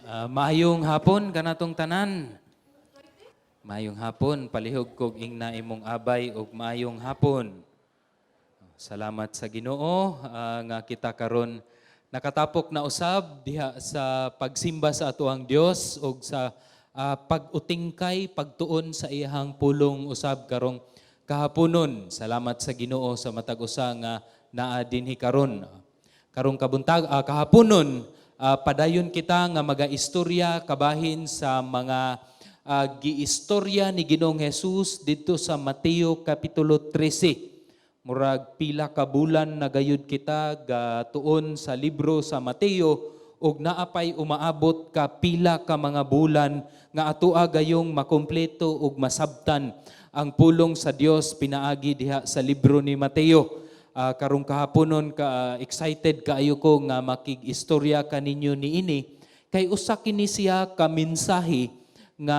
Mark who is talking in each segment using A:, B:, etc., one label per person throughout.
A: Maayong hapon kanatong tanan. Maayong hapon, palihog kog ingna imong abay ug maayong hapon. Salamat sa Ginoo nga kita karon nakatapok na usab diha sa pagsimba sa atoang Dios ug sa pag-utingkay, pagtuon sa iyahang pulong usab karong kahaponon. Salamat sa Ginoo sa matag usa nga naa dinhi karon. Karong kabuntag kahaponon, padayon kita nga magaistorya kabahin sa mga giistorya ni Ginoong Jesus didto sa Mateo kapitulo 13. Murag pila ka bulan na gayud kita gatuon sa libro sa Mateo ug naapay umaabot ka pila ka mga bulan nga atoa gayong makumpleto ug masabtan ang pulong sa Dios pinaagi diha sa libro ni Mateo. Karong kahaponon ka excited kaayo ko nga makig-istorya kaninyo niini kay usa kini siya ka mensahe nga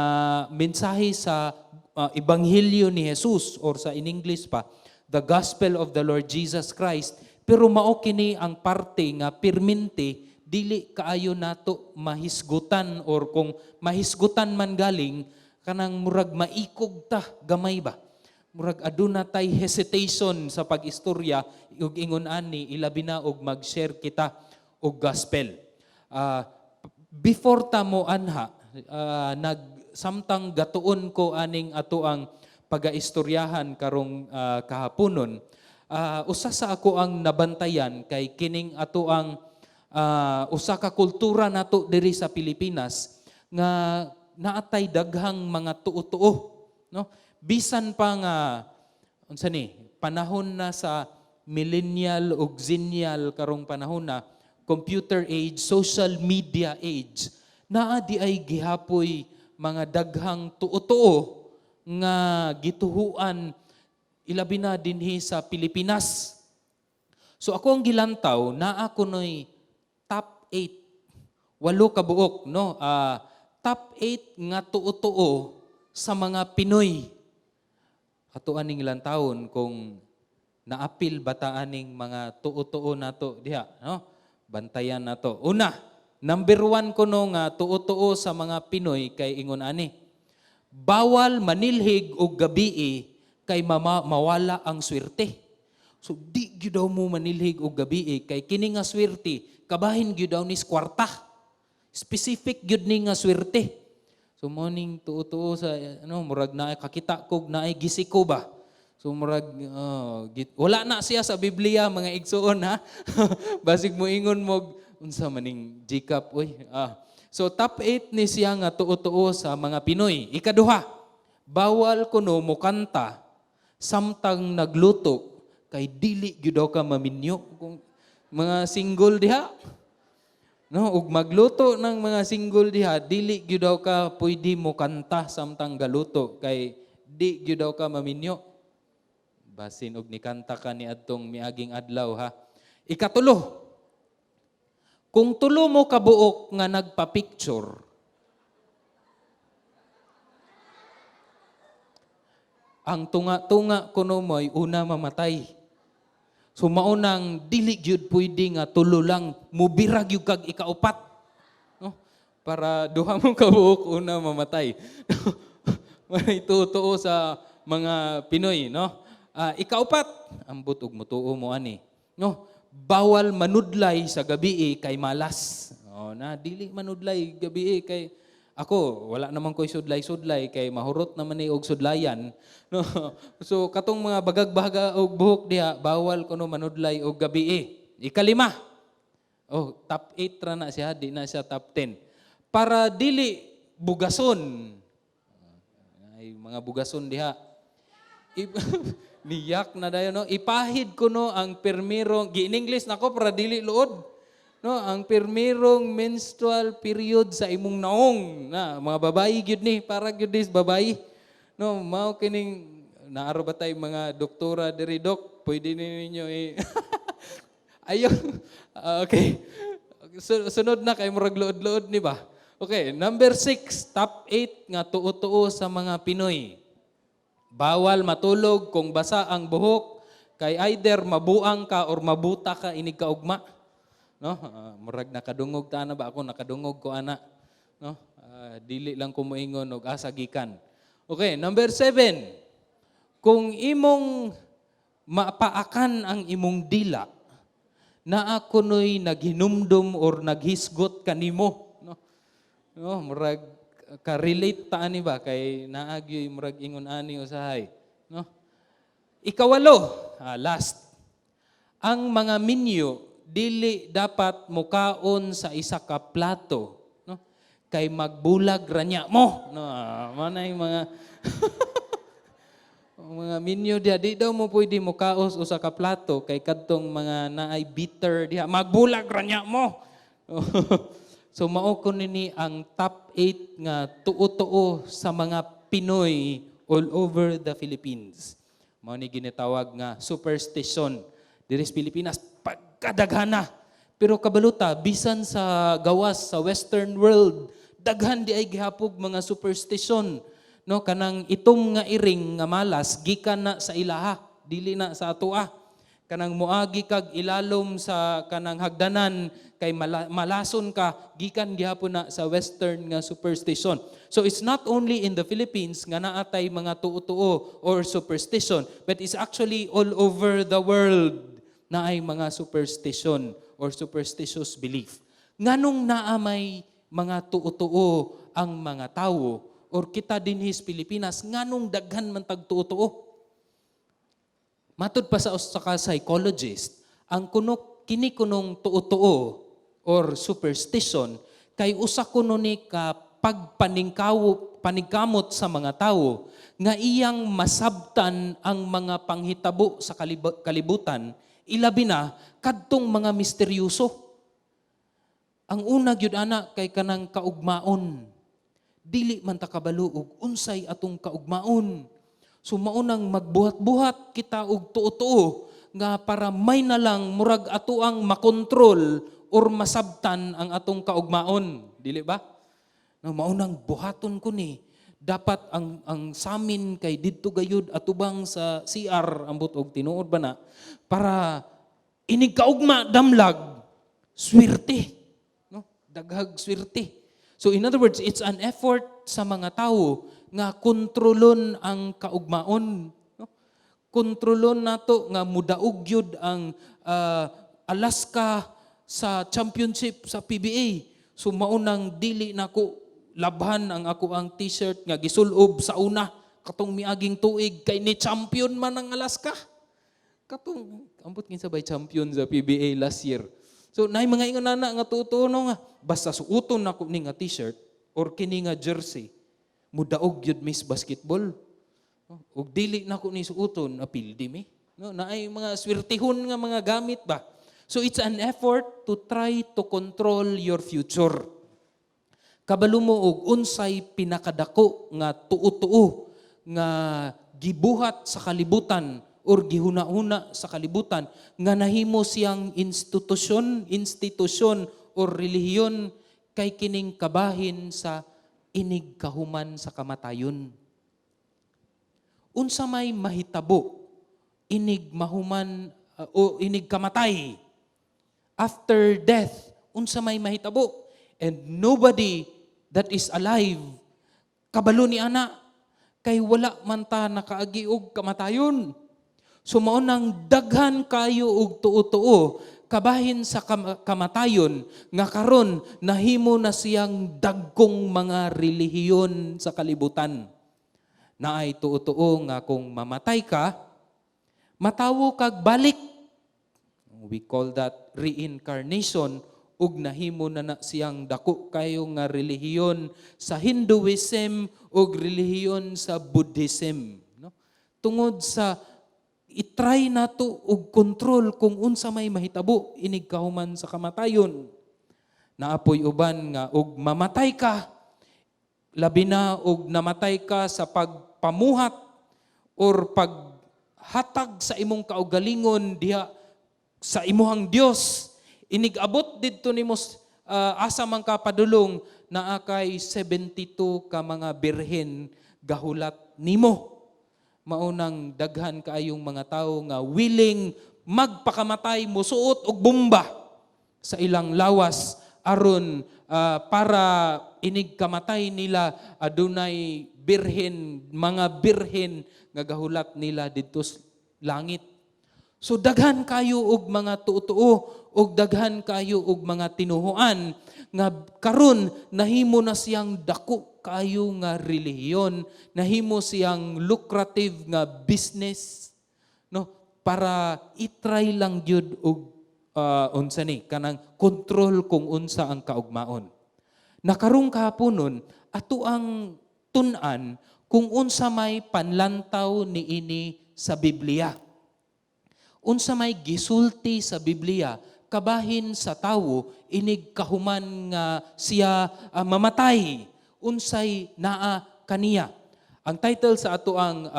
A: mensahe sa ebanghelyo ni Jesus or sa in English pa, the gospel of the Lord Jesus Christ, pero mao kini ang parte nga pirmente dili kaayo nato mahisgutan or kung mahisgutan man galing, kanang murag maikog ta gamay ba, murag aduna tay hesitation sa pag-istorya ug ingon ani, ilabi na og mag-share kita og gospel. Before ta mo anha, nag samtang gatuon ko aning ato ang pagaistoryahan karong kahaponon, usa sa ako ang nabantayan kay kining ato ang usa ka kultura nato diri sa Pilipinas nga naatay daghang mga tuo-tuo, no? Bisan pa nga unsa ni panahon na sa millennial ug zennial karong panahon na, computer age, social media age, naa di ay gihapoy mga daghang tuo-tuo nga gituhuan, ilabi na dinhi sa Pilipinas. So ako ang gilantaw, naa kunoy top 8. Walo ka buok, no? Top 8 nga tuo-tuo sa mga Pinoy. Ato aning lantawon kung naapil ba ta aning mga tuo-tuo nato diha, no? Bantayan nato. Una, number 1 kuno nga tuo-tuo sa mga Pinoy kay ingon ani: Bawal manilhig og gabii kay mawala ang swerte. So di gyud daw mo manilhig og gabii kay kini nga swerte kabahin gyud daw ni sa kwarta. Specific gyud ni nga swerte. So mao ning tuo-tuo sa ano, murag na kakita kog naay gisiko ba. So murag wala na siya sa Biblia, mga igsuon, ha. Basig mo ingon mo unsa maning Gcap oy. So top 8 ni siya nga tuo-tuo sa mga Pinoy. Ikaduha, bawal kuno mukanta samtang nagluto kay dili gyud daw ka maminyo. Kung mga single diha, no, ug magluto ng mga single diha, dili gyud daw ka pwede mo kanta samtang galuto kay di gyud daw ka maminyo. Basin og nikanta ka ni adtong miaging adlaw, ha. Ikatulo, kung tulo mo kabuok nga nagpa-picture, ang tunga-tunga kuno mo'y una mamatay. So maunang dili gyud pwede nga tulo lang, mubira gyud kag ikaupat. No? Para duha mo kabuok una mamatay. May tuo sa mga Pinoy, no? Ikaupat, ambot og mutuo mo ani. No? Bawal manudlay sa gabi kay malas. Oh, na dili manudlay gabi kay ako wala naman ko'y sudlay-sudlay kay mahurot naman ni og sudlayan. No. So katong mga bagag-baga og buhok diha, bawal kuno manudlay og gabi. Ikalima. Oh, top 8 ra na siya, di na siya top 10. Para dili bugason. Ay, mga bugason diha. Niyak na dayon, no. Ipahid kuno ang pirmirong gi in English nako para dili luod. No, ang pirmirong menstrual period sa imong naong na mga babayi gyud ni, para gyud dis babayi. No, mao kining naaro ba tay mga doktora diri, dok? Pwede ni ninyo i Ayo. Okay. Sunod na kay murag luod-luod ni ba? Okay, number 6, top 8 nga tuo-tuo sa mga Pinoy. Bawal matulog kung basa ang buhok kay either mabuang ka or mabuta ka inig kaugma. No? Murag nakadungog ta na ba ako, nakadungog ko ana. No? Dili lang ko moingon og asa gikan. Okay, number 7. Kung imong mapaakan ang imong dila, naa kuno'y naghinumdum or naghisgot kanimo. No? No, murag ka-relate ta ani ba kay naa gyoy murag ingon ani usahay, no? Ikawalo, last. Ang mga minyo dili dapat mukaon sa isa ka plato, no? Kay magbulag ra nya mo. No, manay mga minyo diha, di daw mo pwede mukaos usa ka plato kay kadtong mga naay bitter diha, magbulag ra nya mo. So mao ko nini ang top 8 nga tuo-tuo sa mga Pinoy all over the Philippines. Mao ni ginatawag nga superstition diri sa Pilipinas pagkadaghana. Pero kabalo ta, bisan sa gawas sa Western world, daghan di ay gihapog mga superstition. No, kanang itom nga iring nga malas gikan na sa ilaha, dili na sa atoa. Kanang muagi kag ilalom sa kanang hagdanan kay malason ka, gikan gihapon na sa Western nga superstition. So it's not only in the Philippines nga naatay mga tuo-tuo or superstition, but it's actually all over the world na ay mga superstition or superstitious belief. Nganong naa may mga tuo-tuo ang mga tawo or kita dinhi sa Pilipinas, nganong daghan man tag tuo-tuo? Matud pa sa usa ka psychologist, ang kuno kini kunong tuo-tuo or superstition kay usa kuno ni ka pagpaningkawo paningkamot sa mga tawo nga iyang masabtan ang mga panghitabo sa kalibutan, ilabi na kadtong mga misteryoso. Ang una gyud ana kay kanang kaugmaon. Dili man ta kabalo og unsay atong kaugmaon. So maunang magbuhat-buhat kita og tuo-tuo nga para may na lang murag ato ang makontrol or masabtan ang atong kaugmaon. Dili ba? No, maunang buhaton ko ni dapat ang samin kay didto gayud atubang sa CR, ambot og tinuod ba na, para inig kaugma damlag swerte, no, daghag swerte. So in other words, it's an effort sa mga tao nga kontrolon ang kaugmaon, no? Kontrolon nato nga mudaog gyud ang Alaska sa championship sa PBA. So maunang dili nako labhan ang ako ang T-shirt nga gisulob sa una katong miaging tuig kay ni champion man ang Alaska. Katong ambot kinsa bay champion sa PBA last year. So naay mga ingon ana nga tuo no, nga basta suoton nako ni nga T-shirt or kini nga jersey, mudaog gyud mi sa basketball. No? Ug dili nako ni suoton, apildi mi. No, naay mga swertihon nga mga gamit ba. So it's an effort to try to control your future. Kabalo mo og unsay pinakadako nga tuo-tuo nga gibuhat sa kalibutan or gihuna-huna sa kalibutan nga nahimo siyang institusyon or relihiyon kay kining kabahin sa inig kahuman sa kamatayon? Unsa may mahitabo inig mahuman o inig kamatay? After death, unsa may mahitabo? And nobody that is alive kabalo ni ana kay wala man ta nakaagi og kamatayon. So mao nang daghan kayo og tuo-tuo kabahin sa kamatayon nga karon nahimo na siyang dagkong mga relihiyon sa kalibutan. Naay tuo-tuo nga kung mamatay ka, matawo kag balik. We call that reincarnation, ug nahimo na na siyang dako kayo nga relihiyon sa Hinduism ug relihiyon sa Buddhism, no? Tungod sa itry nato og kontrol kung unsa may mahitabo inig kahuman sa kamatayon. Naapoy uban nga og mamatay ka, labi na og namatay ka sa pagpamuhat or paghatag sa imong kaugalingon diha sa imuhang Dios, inig abot didto nimo asa man ka padulong, naa kay 72 ka mga birhen gahulat nimo. Maunang daghan kaayong mga tawo nga willing magpakamatay, musuot og bomba sa ilang lawas. aron para inig kamatay nila adunay birhen, mga birhen nga gahulat nila didto sa langit. So daghan kayo og mga tuo-tuo og daghan kayo og mga tinuhuan nga karon nahimo na siyang dako kayo nga relihiyon, nahimo siyang lucrative nga business, no, para i-try lang gyud og unsa ni kanang kontrol kung unsa ang kaugmaon. Na karong kahaponon, ato ang tun-an kung unsa may panlantaw niini sa Biblia. Unsa may gisulti sa Biblia kabahin sa tawo inig kahuman nga siya mamatay, unsay naa kaniya? Ang title sa ato ang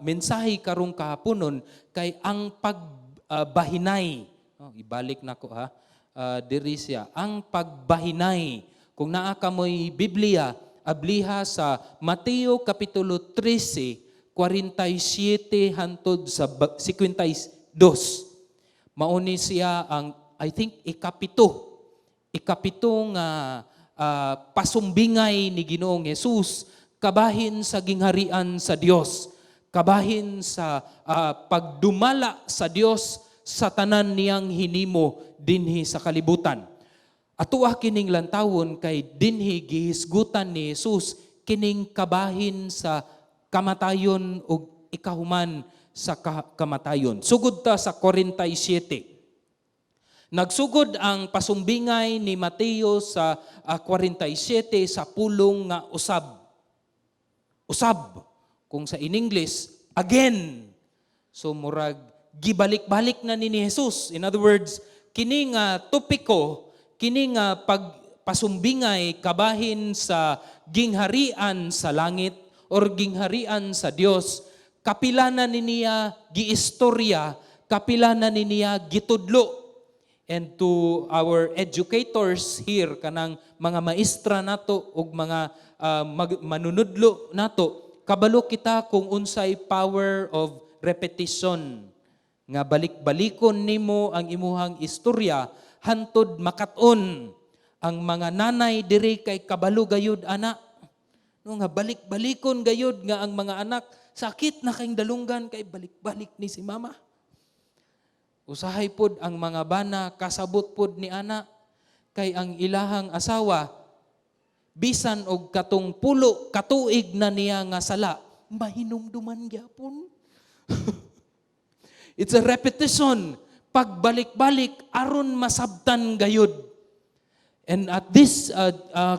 A: mensahe karong kahaponon kay "Ang Pagbahinay." Oh, ibalik nako ha. Diri siya, "Ang Pagbahinay." Kung naa kamoy Biblia, abliha sa Mateo kapitulo 13, 47 hantod sa 52. Mauni siya ang, I think, ikapito. Ikapito nga pasumbingay ni Ginoong Jesus kabahin sa gingharian sa Dios, kabahin sa pagdumala sa Dios sa tanan niyang hinimo dinhi sa kalibutan. Atoa kining lantawon kay dinhi gihisgutan ni Jesus kining kabahin sa kamatayon ug ikahuman sa kamatayon. Sugod ta sa 47. Nagsugod ang pasumbingay ni Mateo sa 47 sa pulong nga "usab." "Usab." Kung sa in English, "again." So murag gibalik-balik na ni Jesus. In other words, kini nga topiko, kini nga pagpasumbingay kabahin sa gingharian sa langit or gingharian sa Dios, kapila na ni niya giistorya, kapila na ni niya gitudlo. And to our educators here, kanang mga maestra nato ug mga manunudlo nato, kabalo kita kung unsay power of repetition nga balik-balikon nimo ang imuhang istorya hantod makat-on. Ang mga nanay diri kay kabalo gayud ana. No, nga balik-balikon gayud nga ang mga anak sakit na kayong dalunggan kay balik-balik ni si mama. Usahay pod ang mga bana kasabot pod ni ana kay ang ilahang asawa, bisan og katong 10 katuig na niya nga sala, mahinumduman gyapon. It's a repetition. Pagbalik-balik aron masabtan gayud. And at this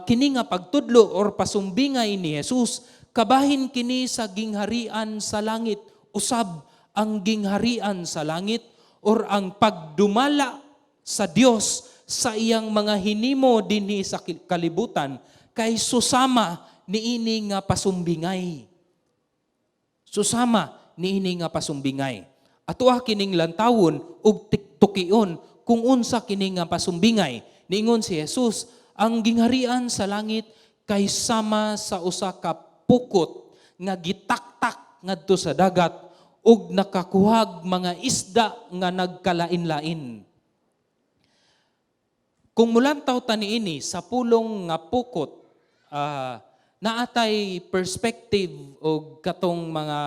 A: kini nga pagtudlo or pasumbingay ni Jesus, kabahin kini sa gingharian sa langit, usab ang gingharian sa langit or ang pagdumala sa Dios sa iyang mga hinimo dinhi sa kalibutan kay susama niini nga pasumbingay. Susama niini nga pasumbingay. Atoa kining lantawon ug tukion kung unsa kini nga pasumbingay. Niingon si Jesus, ang gingharian sa langit kay sama sa usa ka pukot nga gitaktak ngadto sa dagat ug nakakuhag mga isda nga nagkalain-lain. Kung mulantaw ta niini sa pulong nga "pukot," naatay perspective og katong mga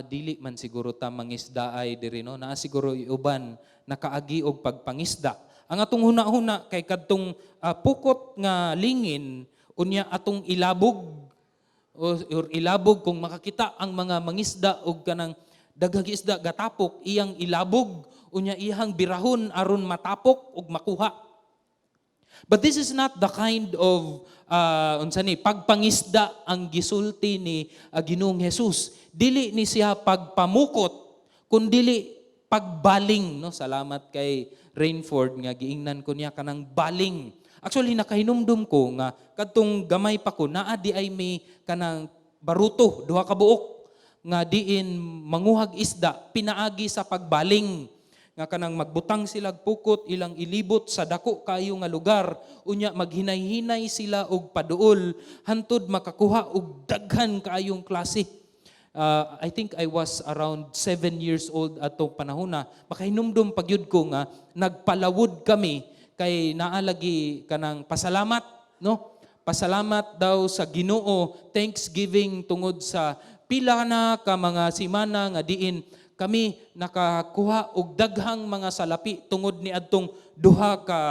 A: dili man siguro ta mangisda ay diri, no, naa siguro uban nakaagi og pagpangisda. Ang atong huna-huna kay kadtong pukot nga lingin, unya atong ilabog or ilabog kung makakita ang mga mangisda og kanang daghang isda gatapok, iyang ilabog unya iyang birahon aron matapok ug makuha. But this is not the kind of unsa ni pagpangisda ang gisulti ni Ginoong Jesus. Dili ni siya pagpamukot kundili pagbaling, no. Salamat kay Rainford nga giingnan ko niya kanang baling. Actually, nakahinumdum ko nga kadtong gamay pa ko, naa di ay may kanang baruto, duha ka buok, nga diin manguhag isda pinaagi sa pagbaling, nga kanang magbutang sila og pukot, ilang ilibot sa dako kayo nga lugar, unya maghinay-hinay sila og paduol hantud makakuha og daghan kaayong klase. I think I was around 7 years old atong panahona. Makahinumdum pagyud ko nga nagpalawod kami kay kay naa lagi kanang pasalamat, no? Pasalamat daw sa Ginoo, thanksgiving tungod sa pila na ka mga simana nga diin kami nakakuha og daghang mga salapi tungod ni adtong duha ka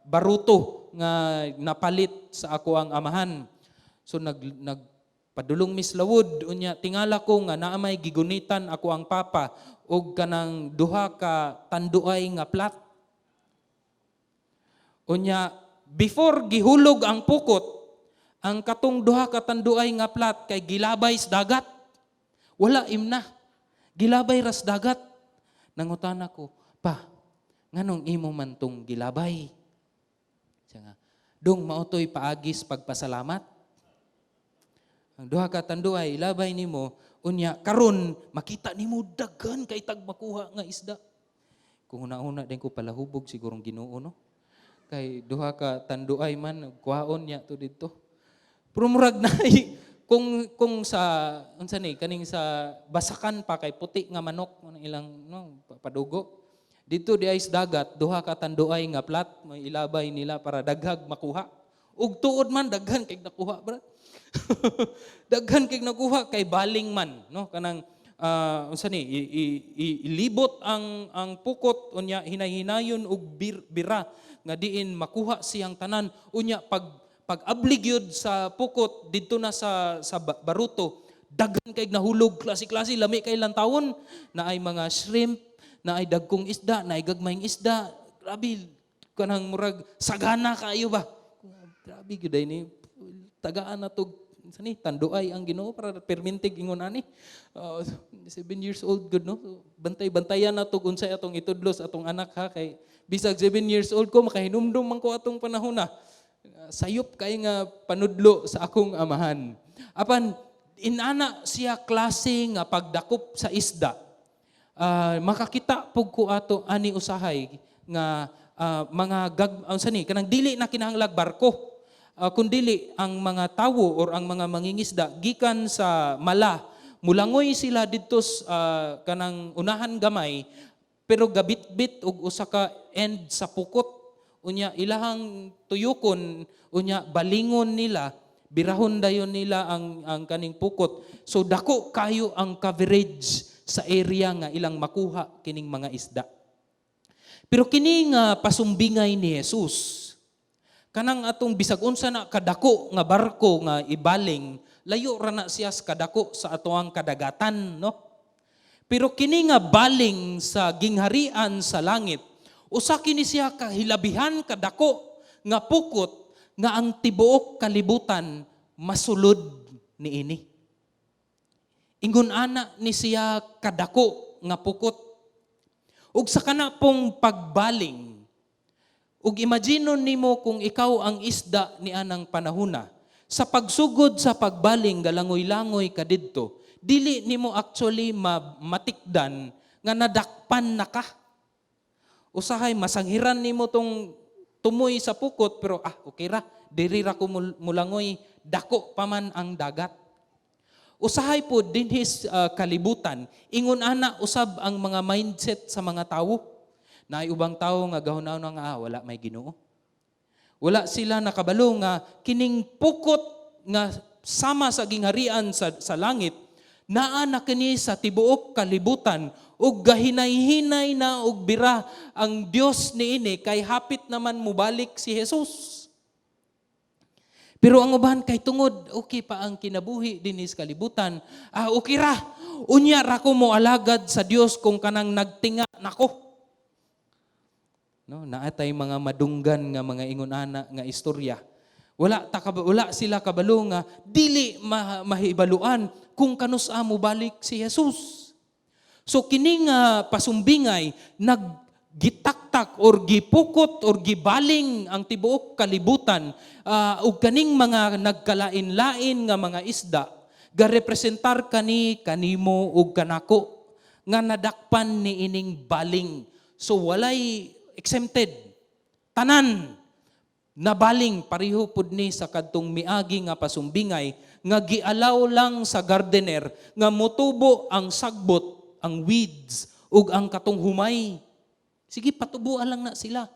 A: baruto nga napalit sa ako ang amahan. So nag nag padulong mis lawod, unya tingala ko nga naa may gigunitan ako ang papa og kanang duha ka tanduay nga plat. Unya before gihulog ang pukot, ang katong duha ka tanduay nga plat kay gilabay sa dagat. Wala imna. Gilabay ras dagat. Nangutana ko, "Pa, nganong imo man tong gilabay?" Siya nga, "Dong, mao to'y paagis pagpasalamat. Ang duha ka tanduay, ilabay nimo, unya karon makita nimo daghan kay tag makuha nga isda." Kung una-una din ko, palahubog sigurong Ginoo, no? Kay duha ka tanduay man kuhaon niya to didto. Pero murag na kung sa unsa ni kaning sa basakan pa kay puti nga manok ang ilang, no, padugo. Dito di ay sa dagat, duha ka tanduay nga plat may ilabay nila para daghag makuha. Ug tuod man, daghan kay nakuha, brad. Daghan kay nakuha kay baling man, no, kanang unsa ni ilibot ang pukot, unya hinay-hinayon og bira nga diin makuha siyang tanan. Unya pag abli gyud sa pukot didto na sa baruto, daghan kay nahulog, klase-klase, lami kay lantawon, na ay mga shrimp, na ay dagkong isda, na ay gagmayng isda. Grabe, kanang murag sagana kaayo ba. Grabe gyud ay ni, tagaan na tog sa ni tanduay ang Ginoo para permintig ingon ani. 7 years old good, no? So, bantay-bantayan na tog unsay atong itudlo sa atong anak ha, kay bisag 7 years old ko, makahinumdum man ko atong panahon na. Sayop kay nga panudlo sa akong amahan. Apan inana siya klase nga pagdakop sa isda. Makakita pug ko ato ani usahay nga mga gag unsa ni kanang dili na kinahanglag barko. Kundili ang mga tawo or ang mga mangingisda gikan sa mala, mulangoy sila didto kanang unahan gamay, pero gabitbit og usa ka end sa pukot. Unya ilahang tuyokon, unya balingon nila, birahon dayon nila ang kaning pukot. So dako kayo ang coverage sa area nga ilang makuha kining mga isda. Pero kini nga pasumbingay ni Jesus, kanang atong bisag unsa na kadako nga barko nga ibaling, layo ra na siya sa kadako sa atoang kadagatan, no? Pero kini nga baling sa gingharian sa langit, usa kini siya kahilabihan kadako nga pukot nga ang tibuok kalibutan masulod niini. Ingon ana ni siya kadako nga pukot. Ug sa kana pong pagbaling, ug imaginon nimo kung ikaw ang isda ni anang panahuna, sa pagsugod sa pagbaling, galangoy-langoy ka didto, dili nimo actually matikdan nga nadakpan na ka. Usahay masanghiran nimo tong tumoy sa pukot, pero ah, okay ra, diri ra ko mulangoy, dako pa man ang dagat. Usahay po dinhi sa kalibutan, ingon ana usab ang mga mindset sa mga tawo. Naay ubang tawo nga gahunaw nga ah, wala may Ginoo. Wala sila nakabalo nga kining pukot nga sama sa gingharian sa langit, naa na kini sa tibuok kalibutan ug gahinay-hinay na og bira ang Dios niini kay hapit naman mubalik si Jesus. Pero ang uban kay tungod okay pa ang kinabuhi dinhi sa kalibutan, ah, okay ra. Unya ra ko mo alagad sa Dios kung kanang nagtinga nako. No, naatay mga madunggan nga mga ingon ana nga istorya. Wala sila kabalo nga dili mahibaluan kung kanus-a mo balik si Jesus. So kini nga pasumbingay naggitaktak or gipukot or gibaling ang tibuok kalibutan ug kaning mga nagkalain-lain nga mga isda garepresentar kani kanimo ug kanako nga nadakpan ni ining baling. So walay exempted. Tanan nabaling pareho pud ni sa kadtong miagi nga pasumbingay nga gialaw lang sa gardener nga motubo ang sagbot, ang weeds ug ang katong humay. Sige, patubuan lang na sila.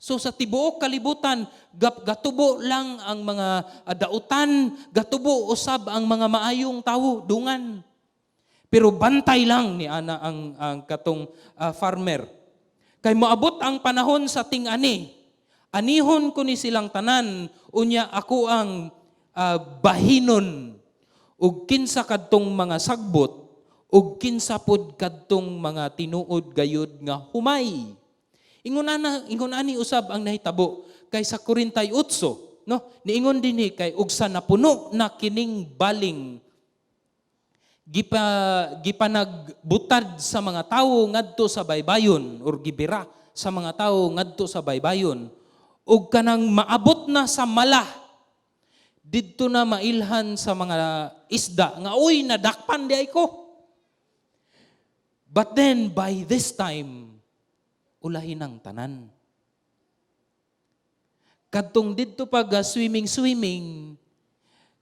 A: So sa tibuok kalibutan, gatubo lang ang mga dautan, gatubo usab ang mga maayong tawo, dungan. Pero bantay lang ni ana ang katong farmer. Kay moabot ang panahon sa ting-ani. Anihon ko ni silang tanan, unya ako ang bahinon ug kinsa kadtong mga sagbot ug kinsa pod kadtong mga tinuod gayud nga humay. Ingon ana, ingon ani usab ang nahitabo kay sa 48, no? Niingon dinhi kay ug sa napuno na kining baling, gipanagbutad sa mga tawo ngadto sa baybayon or gibira sa mga tawo ngadto sa baybayon, ug kanang maabot na sa mala, didto na mailhan sa mga isda nga, "Uy, nadakpan diay ko." But then by this time, ulahin ang tanan. Kadtong didto pag swimming swimming,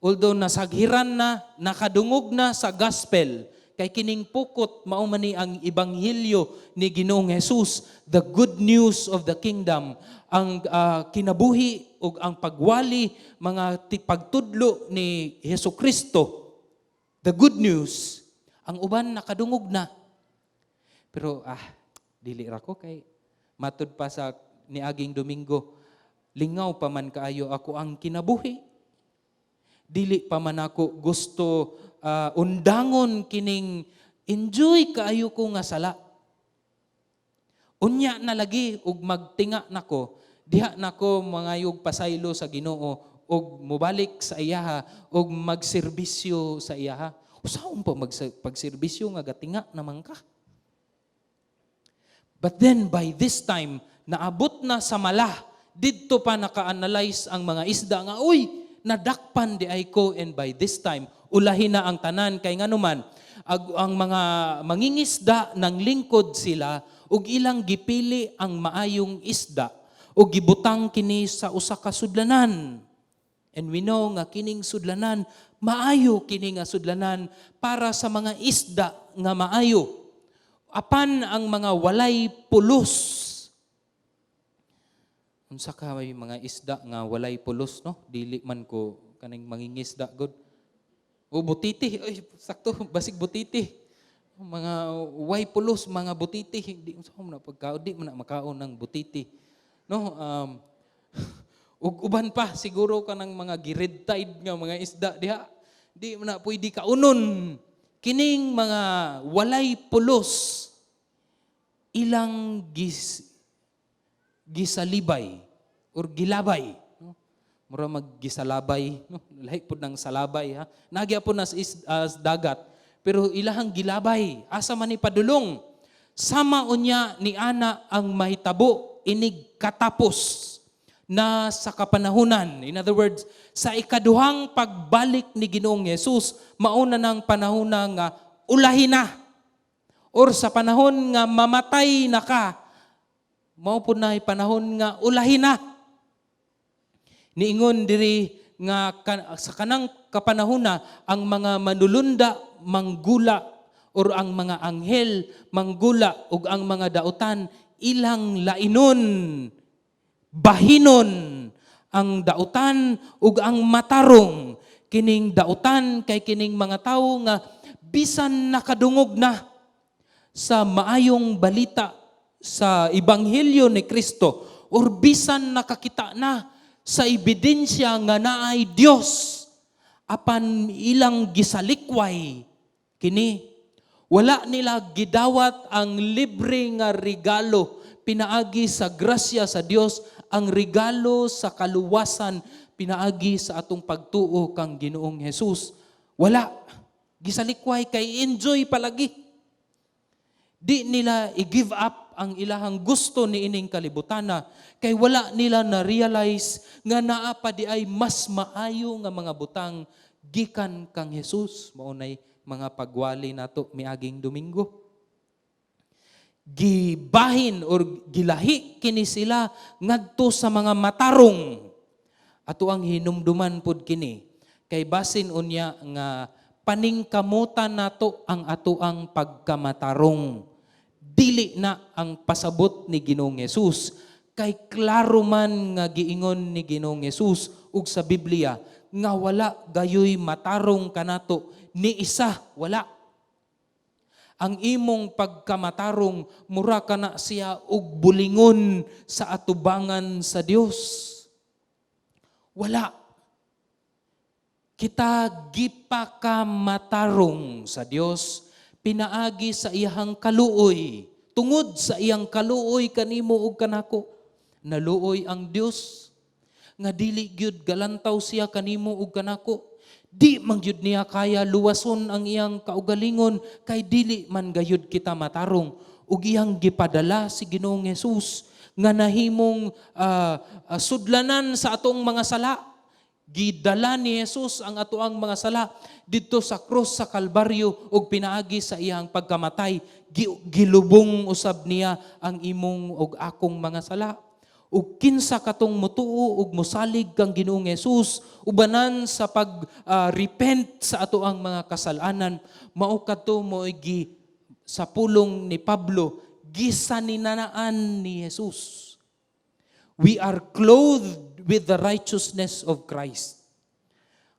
A: although nasaghiran na, nakadungog na sa gospel, kay kining pukot mao man ni ang ebanghelyo ni Ginoong Jesus, the good news of the kingdom, ang kinabuhi ug ang pagwali, mga pagtudlo ni Hesus Kristo, the good news. Ang uban nakadungog na. Pero dili ra ko kay matud pa sa niaging Domingo, lingaw pa man kaayo ako ang kinabuhi. Dili pa man ako gusto undangon kining enjoy kaayo ko nga sala. Unya na lagi ug magtinga nako, diha nako mangayog pasaylo sa Ginoo ug mobalik sa iyaha ug magserbisyo sa iyaha. Usaon pa pagserbisyo nga gatinga naman ka? But then by this time, naabot na sa mala, didto pa naka-analyze ang mga isda nga, "Uy, nadakpan diay ko." And by this time, ulahin na ang tanan kay nganuman, ang mga mangingisda ng lingkod sila ug ilang gipili ang maayong isda ug gibutang kini sa usa ka sudlanan. And we know nga kining sudlanan, maayo kini nga sudlanan para sa mga isda nga maayo. Apan ang mga walay pulos. Unsa ka may mga isda nga walay pulos, no? Dili man ko kaning mangingisda gud. O butiti, ay sakto, basig butiti. Mga way pulos, mga butiti, di unsa man na pagkaon, di man na makaon ng butiti. No, ug uban pa siguro kanang mga gi-red tide nga mga isda diha. Di man na pwede kaunon. Kining mga walay pulos, ilang gisalibay or gilabay, no? Mura maggisalabay, no? Lahi pud ng salabay, ha. Nagya po na sa dagat, pero ilahang gilabay asa man ni padulong. Sama unya ni ana ang mahitabo inig katapos na sa kapanahunan. In other words, sa ikaduhang pagbalik ni Ginoong Hesus, mauna ng panahon na nga ulahin na. Or sa panahon nga mamatay na ka, mao pud na panahon nga ulahin na. Niingon diri nga sa kanang kapanahon na ang mga manulunda manggula or ang mga anghel manggula ug ang mga dautan ilang lainon, bahinon ang dautan ug ang matarong. Kining dautan kay kining mga tawo nga bisan nakadungog na sa maayong balita sa ebanghelyo ni Kristo or bisan nakakita na sa ebidensya nga naay Dios, apan ilang gisalikway kini. Wala nila gidawat ang libre nga regalo pinaagi sa grasya sa Dios, ang regalo sa kaluwasan pinaagi sa atong pagtuo kang Ginoong Hesus. Wala gisalikway kay enjoy palagi. Di nila i-give up ang ilahang gusto ni ining kalibutana kay wala nila na-realize nga naa pa di ay mas maayo nga mga butang gikan kang Jesus. Mao nay mga pagwali nato miaging Domingo. Gibahin or gilahi kini sila ngadto sa mga matarong. Ato ang hinumduman pod kini kay basin unya nga paningkamutan nato ang atoang pagkamatarong. Dili na ang pasabot ni Ginoong Hesus. Kay klaro man nga giingon ni Ginoong Jesus ug sa Biblia nga wala gayoy matarong kanato, ni isa wala. Ang imong pagkamatarong mura kana siya og bulingon sa atubangan sa Dios. Wala. Kita gipakamatarong sa Dios pinaagi sa iyahang kaluoy. Tungod sa iyang kaluoy kanimo ug kanako, naluoy ang Dios nga dili gyud galantaw siya kanimo ug kanako. Di man gyud niya kaya luwason ang iyang kaugalingon kay dili man gayud kita matarong, ug iyang gipadala si Ginoong Jesus nga nahimong sudlanan sa atong mga sala. Gidala ni Jesus ang atoang mga sala didto sa krus sa Kalbaryo, ug pinaagi sa iyang pagkamatay, gilubong usab niya ang imong ug akong mga sala. Ug kinsa katong mutuo ug mosalig kang Ginoong Jesus ubanan sa pag repent sa atoang mga kasalanan, mao kadto mo gi sa pulong ni Pablo, gisaninanaan ni Jesus. We are clothed with the righteousness of Christ.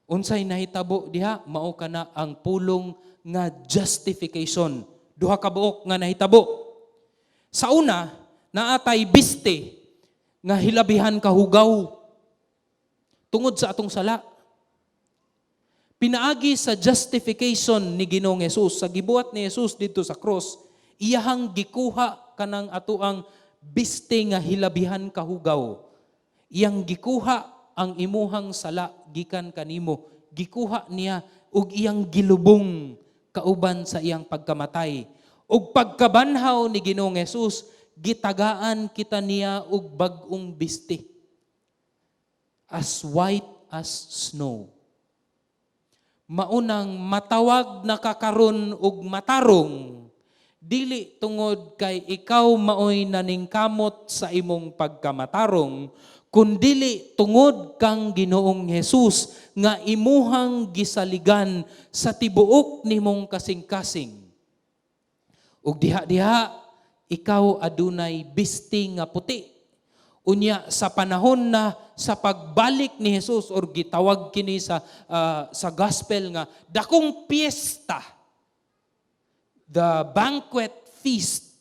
A: Unsay nahitabo diha? Mao kana ang pulong nga justification. Duha ka buok nga nahitabo. Sa una, naatay biste nga hilabihan kahugaw tungod sa atong sala. Pinaagi sa justification ni Ginoong Jesus, sa gibuhat ni Jesus didto sa cross, iyahang gikuha kanang atoang biste nga hilabihan kahugaw. Iyang gikuha ang imuhang sala gikan kanimo. Gikuha niya ug iyang gilubong kauban sa iyang pagkamatay. Ug pagkabanhaw ni Ginoong Jesus, gitagaan kita niya og bag-ong biste. As white as snow. Maunang matawag na ka karon og matarong, dili tungod kay ikaw maoy naningkamot sa imong pagkamatarong, kundili tungod kang Ginoong Jesus nga imuhang gisaligan sa tibuok nimong kasing-kasing. Ug diha-diha ikaw adunay biste nga puti. Unya sa panahon na sa pagbalik ni Jesus, or gitawag kini sa gospel nga dakong piyesta, the banquet feast.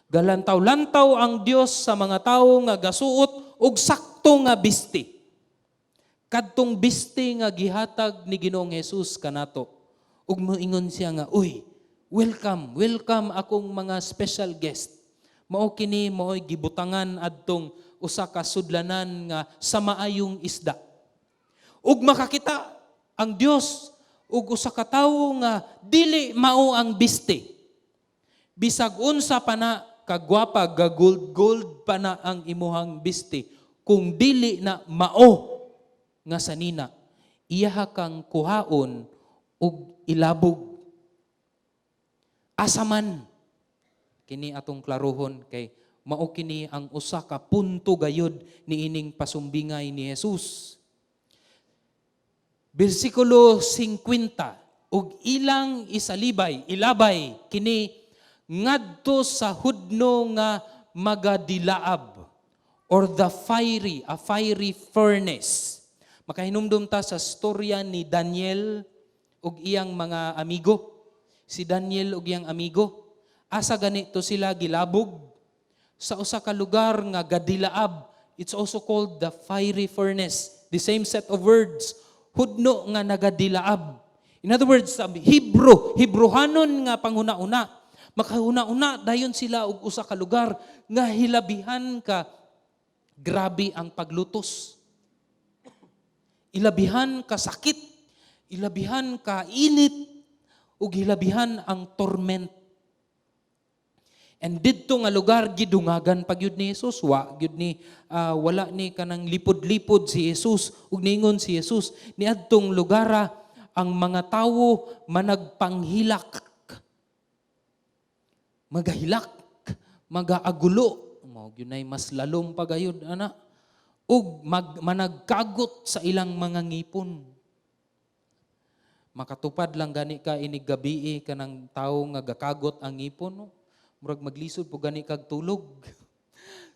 A: Galantaw-lantaw ang Dios sa mga tawo nga gasuot og sakto nga biste. Kadtong biste nga gihatag ni Ginoong Jesus kanato. Ug moingon siya nga, "Uy, welcome, welcome akong mga special guest." Mao kini mao'y gibutangan adtong usa ka sudlanan nga sa maayong isda. Ug makakita ang Dios og usa ka tawo nga dili mao ang biste. Bisag unsa pa na kagwapa, ga gold gold pa na ang imuhang biste, kung dili na mao nga sanina, iyaha kang kuhaon ug ilabog. Asa man kini atong klarohon, kay mao kini ang usa ka punto gayud niining pasumbingay ni Jesus. Bersikulo 50, ug ilang isalibay, ilabay kini ngadto sa hudno nga magadilaab, or the fiery, a fiery furnace. Makahinumdum ta sa storya ni Daniel ug iyang mga amigo. Si Daniel ug iyang amigo, asa ganito sila gilabog? Sa usa ka lugar nga gadilaab. It's also called the fiery furnace. The same set of words. Hudno nga nagadilaab. In other words, sa Hebrew, Hebruhanon nga panghuna-una. Makahuna-una dayon sila og usa ka lugar nga hilabihan ka grabe ang paglutos. Ilabihan ka sakit, ilabihan ka init, ug hilabihan ang torment. And didto nga lugar gidungagan pa gyud ni Jesus, wa gyud ni wala ni kanang lipod-lipod si Jesus. Ug ningon si Jesus, niadtong lugara ang mga tawo managpanghilak. Magahilak, magaagulo, mao gyud nay mas lalom pa gayud ana. Ug managkagot sa ilang mga ngipon. Makatupad lang gani ka inig gabii kanang tawo nga gakagot ang ngipon, no? Murag maglisod po gani kag tulog.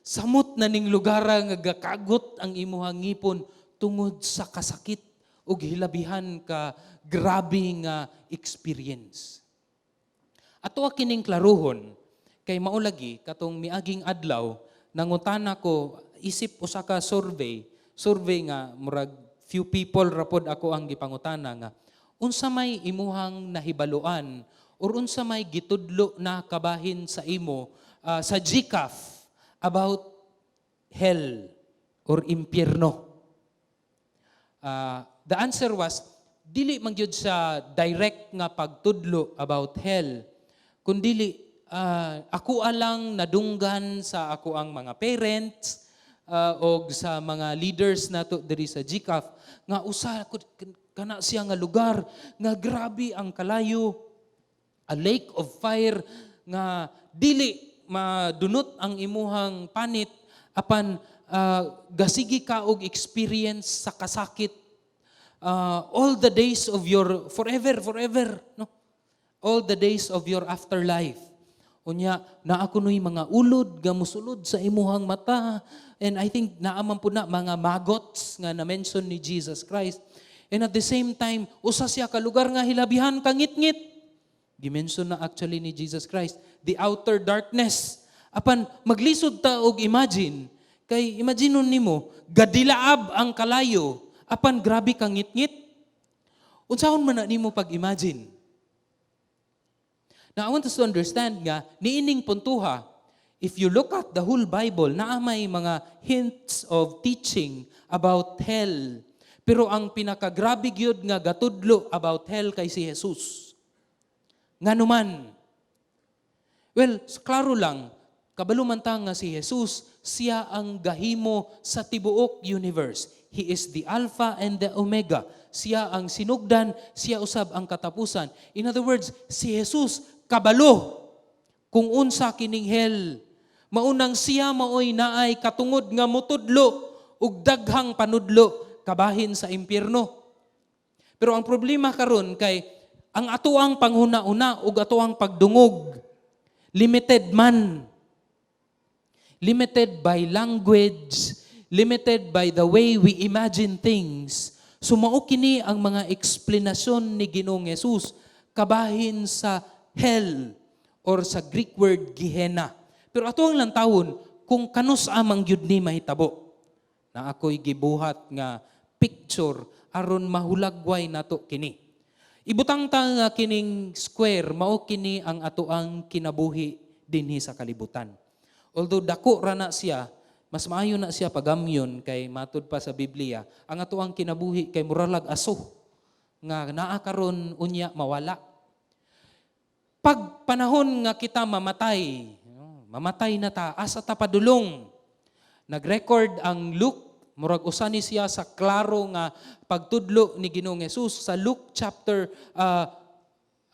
A: Samot na ning lugar nga gakagot ang imuhang ngipon tungod sa kasakit ug hilabihan ka grabe nga experience. Ato kining klaruhon kay maulagi katong miaging adlaw nangutana ko isip usa ka survey nga murag few people ra pod ako ang gipangutana nga unsa may imuhang nahibaluan or unsa may gitudlo na kabahin sa imo sa GCAF about hell or impyerno. The answer was dili man gyud sa direct nga pagtudlo about hell, kundili ako alang nadunggan sa ako ang mga parents og sa mga leaders nato diri sa GCAF nga usa kana siya nga lugar nga grabe ang kalayo, a lake of fire nga dili madunot ang imuhang panit, apan gasigi ka og experience sa kasakit all the days of your forever, forever, no, all the days of your afterlife. Unya naa kuno'y mga ulod nga musulod sa imuhang mata, and I think naa man pud na mga maggots nga na-mention ni Jesus Christ. And at the same time, usa siya ka lugar nga hilabihan kangitngit. Gimension na actually ni Jesus Christ the outer darkness. Apan maglisod ta og imagine kay imaginon nimo gadilaab ang kalayo, apan grabe kang ngitngit. Unsaon man na nimo pag-imagine? Now, I want us to understand nga, niining puntuha, if you look at the whole Bible, naa may mga hints of teaching about hell. Pero ang pinakagrabe gyud nga gatudlo about hell kay si Jesus. Nganuman? Well, klaro lang, kabalo man ta nga si Jesus, siya ang gahimo sa tibuok universe. He is the Alpha and the Omega. Siya ang sinugdan, siya usab ang katapusan. In other words, si Jesus kabalo kung unsa kining hell. Maunang siya maoy naay katungod nga mutudlo ug daghang panudlo kabahin sa impyerno. Pero ang problema karon kay ang atoang panghuna-una ug atoang pagdungog limited man. Limited by language, limited by the way we imagine things. So mao kini ang mga eksplanasyon ni Ginoong Jesus kabahin sa hell or sa Greek word Gehenna. Pero ato ang lantawon kung kanus-a man gyud ni mahitabo. Na ako'y gibuhat nga picture aron mahulagway nato kini. Ibutang ta nga kining square, mao kini ang atoang kinabuhi dinhi sa kalibutan. Although dako ra na siya, mas maayo na siya pagamyon kay matud pa sa Biblia, ang atoang kinabuhi kay muralag aso nga naa karon, unya mawala. Pag panahon nga kita mamatay, no, mamatay na ta, asa ta padulong? Nag-record ang Luke, murag usa ni siya sa klaro nga pagtudlo ni Ginoong Jesus sa Luke chapter,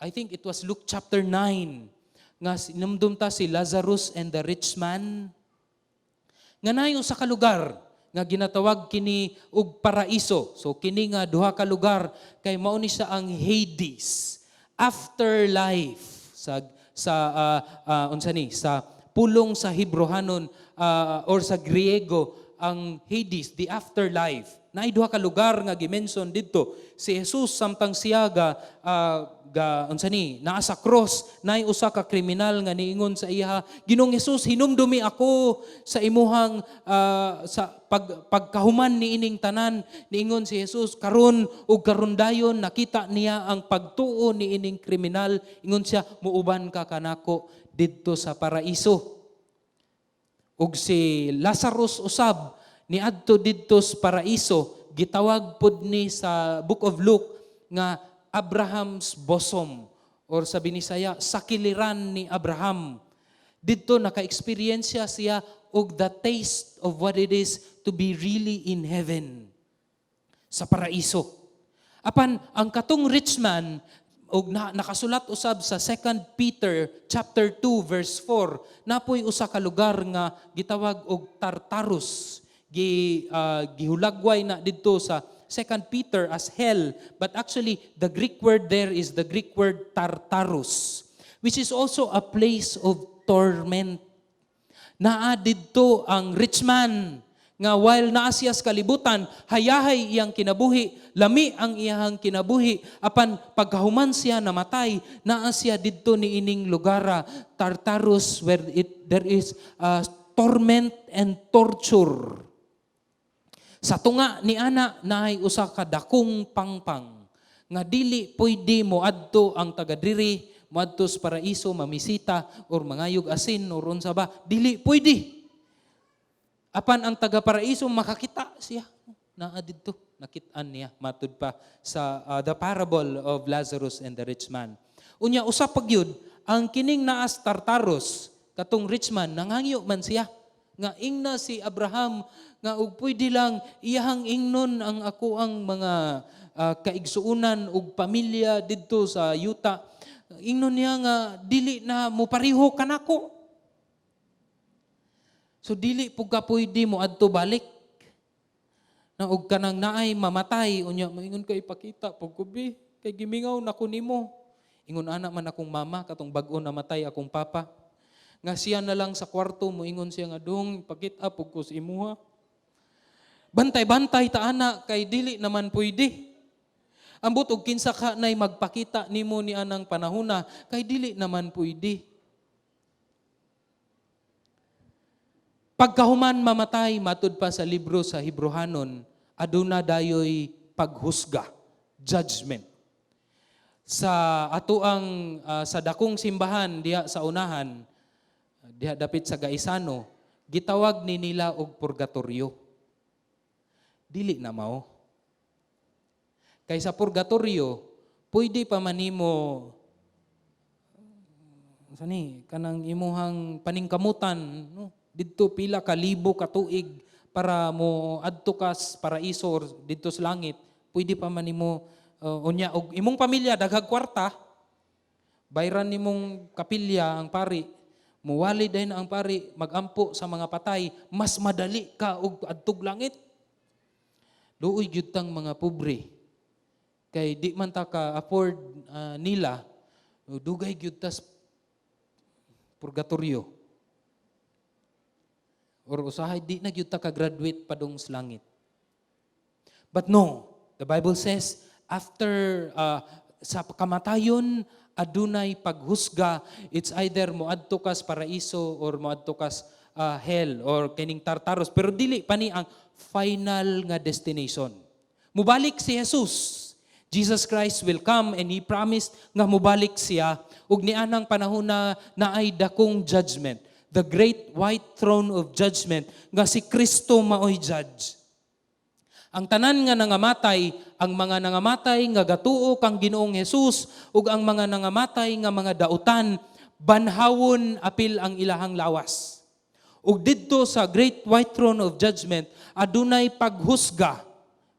A: I think it was Luke chapter 9, nga sinumdum ta si Lazarus and the rich man. Nga naay usa ka lugar nga ginatawag kini og paraiso. So kini nga duha ka lugar kay mao ni siya ang Hades, afterlife sa unsa ni sa pulong sa Hebrohanon or sa Griego, ang Hades, the afterlife. Naay duha ka lugar nga gimension didto. Si Jesus, samtang siya ga unsa ni naa sa cross, naay usa ka kriminal nga niingon sa iya, "Ginoong Jesus, hinumdumi ako sa imuhang sa pagkahuman ni ining tanan." Niingon si Jesus, "Karon ug karon dayon." Nakita niya ang pagtuo ni ining kriminal. Ingon siya, "Muuban ka kanako didto sa paraiso." Ug si Lazarus usab niadto didto sa paraiso, gitawag pud ni sa Book of Luke nga Abraham's bosom or sa Binisaya, sa kiliran ni Abraham. Didto naka-experience siya og the taste of what it is to be really in heaven, sa paraiso. Apan ang katong rich man og nakasulat usab sa 2 Peter chapter 2 verse 4, napoy usa ka lugar nga gitawag og Tartarus. Gihulagway na didto sa 2 Peter as hell, but actually the Greek word there is the Greek word Tartarus, which is also a place of torment. Naa didto ang rich man nga while naa siya sa kalibutan, hayahay iyang kinabuhi, lami ang iyang kinabuhi, apan pagkahuman siya namatay, naa siya didto ni ining lugara, Tartarus, where there is torment and torture. Sa tunga ni ana naay usa ka dakong pangpang nga dili pwede mo adto ang taga diri, moadto sa paraiso, mamisita or mangayog asin or unsa ba, dili pwede. Apan ang taga paraiso makakita siya naa didto, nakit-an niya matud pa sa the parable of Lazarus and the rich man. Unya usa pa gyud, ang kining naas Tartarus, katong rich man, nangangyo man siya nga ingna si Abraham nga og pwede lang iyahang ingnon ang ako ang mga kaigsuonan ug pamilya didto sa yuta, ingnon niya nga dili na mo pareho kanako. So dili pud ka pwede mo adto balik na og kanang naay mamatay unya moingon ka, "Ipakita pud ko bi kay gimingaw na ko nimo." Ingon ana man akong mama katong bag-o namatay akong papa, nga siya na lang sa kwarto moingon siya nga, "Dong, ipakita pud ko sa imuha." Bantay-bantay ta ana kay dili naman pwede. Ambot og kinsa ka nay magpakita nimo ni anang panahona kay dili naman pwede. Pagkahuman mamatay, matud pa sa libro sa Hebrohanon, aduna dayoy paghusga, judgment. Sa atoang sa dakong simbahan diha sa unahan, diha dapit sa Gaisano, gitawag ni nila og purgatorio. Dili na mao. Kay sa purgatorio, pwede pa man nimo sani kanang imuhang paningkamutan, no? Didto pila ka libo ka tuig para mo adto ka sa paraiso or didto sa langit, pwede pa man nimo unya og imong pamilya daghag kwarta, bayran nimong kapilya ang pari, muwali din ang pari magampo sa mga patay, mas madali ka og adtog langit. Luoy gyud tang mga pobre kay di man ta ka afford nila, dugay gyud tas purgatorio. Or usahay di na gyud ta ka graduate padung sa langit. But no, the Bible says after sa kamatayon adunay paghusga. It's either moadto ka sa paraiso or moadto ka sa hell or kining Tartarus. Pero dili pa ni ang final nga destination. Mubalik si Jesus. Jesus Christ will come and He promised nga mubalik siya ug nianang panahon na naay dakong judgment. The great white throne of judgment nga si Kristo maoy judge. Ang tanan nga nangamatay, ang mga nangamatay nga gatuo kang Ginoong Hesus ug ang mga nangamatay nga mga dautan, banhawon apil ang ilahang lawas. Ug didto sa great white throne of judgment adunay paghusga.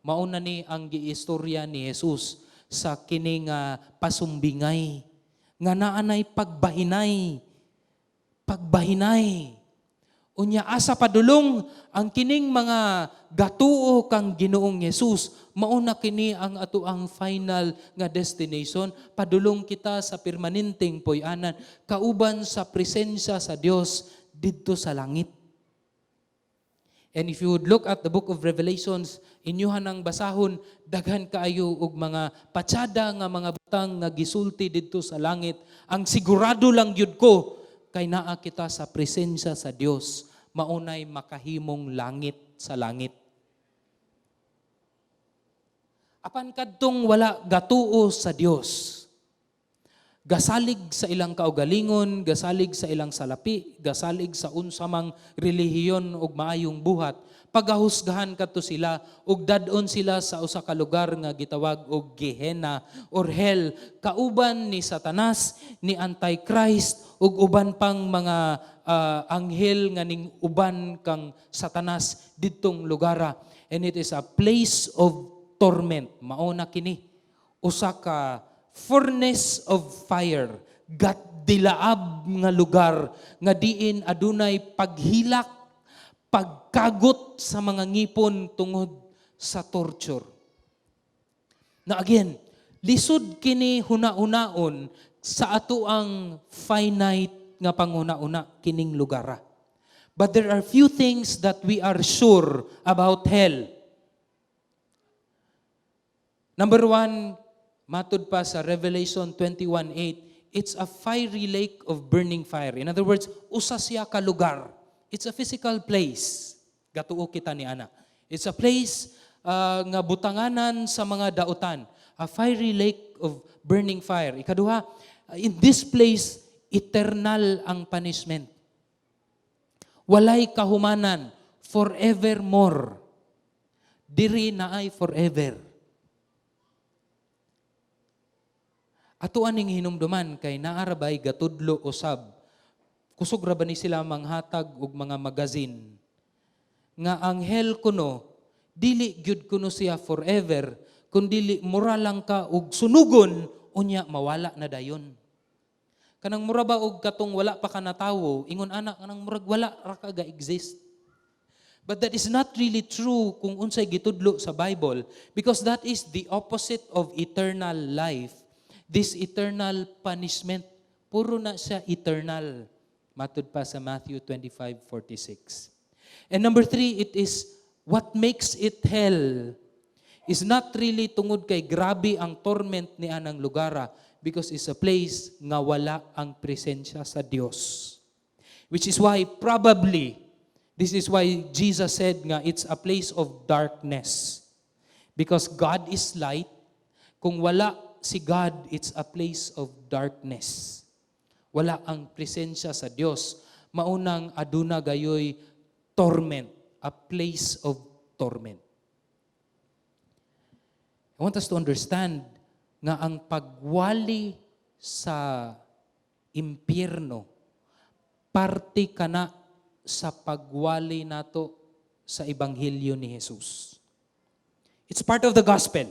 A: Mao na ni ang giistorya ni Jesus sa kini nga pasumbingay nga naanay pagbahinay. Pagbahinay. Unya asa padulong ang kining mga gatuo kang Ginoong Hesus, mao na kini ang atoang final nga destination, padulong kita sa permanenteng puy-anan kauban sa presensya sa Dios didto sa langit. And if you would look at the book of Revelations, inyuhan ang basahon, daghan kaayo og mga patsada nga mga butang nga gisulti didto sa langit. Ang sigurado lang gyud ko kay naa kita sa presensya sa Dios, maunay makahimong langit sa langit. Apan kadtong wala gatuo sa Dios, gasalig sa ilang kaugalingon, gasalig sa ilang salapi, gasalig sa unsamang relihiyon ug maayong buhat, pagahusgahan kadto sila ug dad-on sila sa usa ka lugar nga gitawag og Gehenna or hell, kauban ni Satanas, ni Antichrist ug uban pang mga anghel nga ning uban kang Satanas didtong lugara. And it is a place of torment. Mao na kini usa ka furnace of fire, gat dilaab nga lugar nga diin adunay paghilak, pagkagot sa mga ngipon tungod sa torture. Na again, lisod kini huna-hunaon sa ato ang finite nga panghuna-una kining lugara. But there are few things that we are sure about hell. Number one, matud pa sa Revelation 21:8, it's a fiery lake of burning fire. In other words, usa siya ka lugar. It's a physical place. Gatuo kita ni ana. It's a place nga butanganan sa mga dautan. A fiery lake of burning fire. Ikaduha, in this place, eternal ang punishment. Walay kahumanan, forevermore. Diri naay forever. Ato aning hinumduman kay naa ra bay gatudlo usab. Kusog ra ba ni sila manghatag og mga magazine nga ang hell kuno dili gyud kuno siya forever, kundili mura lang ka og sunugon, unya mawala na dayon. Kanang mura ba og katong wala pa ka natawo, ingon ana, kanang murag wala ra ka ga-exist. But that is not really true kung unsay gitudlo sa Bible, because that is the opposite of eternal life. This eternal punishment, puro na siya eternal. Matud pa sa Matthew 25:46. And number three, it is what makes it hell is not really tungod kay grabe ang torment ni anang lugara, because it's a place nga wala ang presensya sa Dios. Which is why probably, this is why Jesus said nga it's a place of darkness. Because God is light. Kung wala si God, it's a place of darkness. Wala ang presensya sa Dios. Maunang aduna gayoy torment, a place of torment. I want us to understand nga ang pagwali sa impyerno, parte kana sa pagwali nato sa ebanghelyo ni Jesus. It's part of the gospel.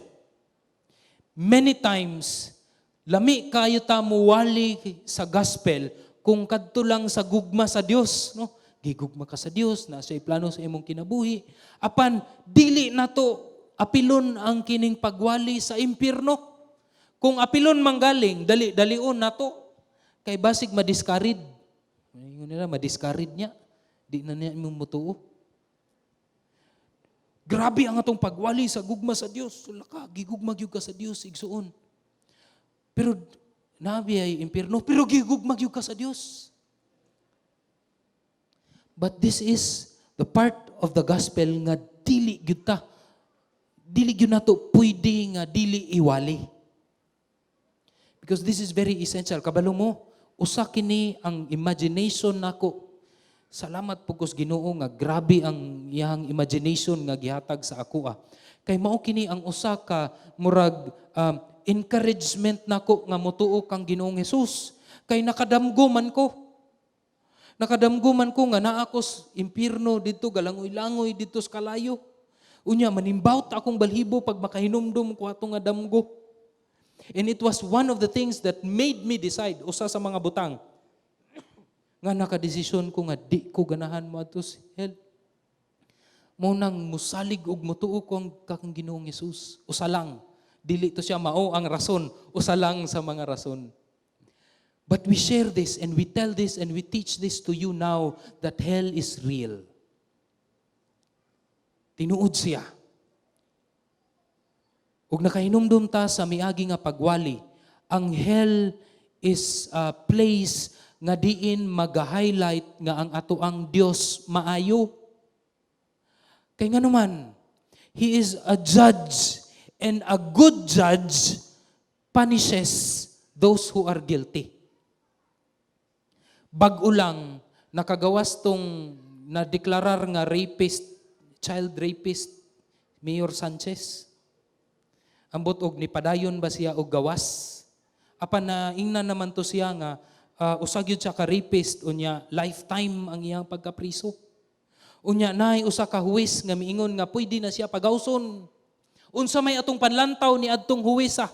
A: Many times, lami kayo ta muwali sa gospel kung kadto lang sa gugma sa Dios, no? Gigugma ka sa Dios, na siya'y plano sa imong kinabuhi. Apan dili nato apilon ang kining pagwali sa impyerno. Kung apilon manggaling, dali dalion nato kay basig madiscourage. Ingon nila, madiscourage niya. Di na niya imong mutuo. Grabe ang atong pagwali sa gugma sa Dios. Sula ka, gigugma gyud ka sa Dios, igsuon. Pero nabi ay impyerno, pero gigugma gyud ka sa Dios. But this is the part of the gospel nga dili gyud ta. Dili gyud nato pwede nga dili iwali. Because this is very essential. Kabalo mo, usa kini ang imagination nako. Salamat po kus Ginoo nga grabe ang iyang imagination nga gihatag sa ako ah. Kay mao kini ang usa ka murag encouragement nako nga motuo kang Ginoong Hesus. Kay nakadamgo man ko. Nakadamgo man ko nga naa ko sa impierno didto, galangoy-langoy didto sa kalayo. Unya manimbawt akong balhibo pag makahinumdum ko ato nga damgo. And it was one of the things that made me decide, usa sa mga butang nga nakadesisyon ko nga di ko ganahan mo adto sa hell. Mo nang musalig og mutuo ko ang kakang Ginoong Hesus. Usa lang. Dili to siya mao ang rason. Usa lang sa mga rason. But we share this and we tell this and we teach this to you now that hell is real. Tinuod siya. Ug nakahinumdum ta sa miagi nga pagwali, ang hell is a place nga diin mag-highlight nga ang ato ang Dios maayo. Kay nga naman, He is a judge, and a good judge punishes those who are guilty. Bag-o lang, nakagawas tong nadeklarar nga rapist, child rapist, Mayor Sanchez. Ambot og nipadayon ba siya og gawas? Apan na ingnan naman to siya nga usa gyud siya ka rapist, unya lifetime ang iyang pagkapriso. Unya naay usa ka huwes nga miingon nga pwede na siya pagawson. Unsa may atong panlantaw ni adtong huwes ah?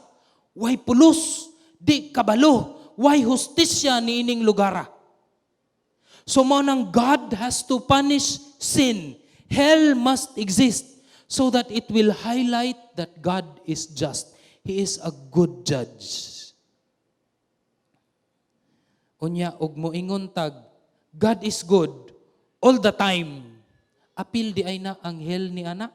A: Way pulos, di kabalo, way hustisya niining lugara. So mao nang God has to punish sin. Hell must exist so that it will highlight that God is just. He is a good judge. Unya og moingon tag God is good, All the time. Apil diay na ang hell ni ana.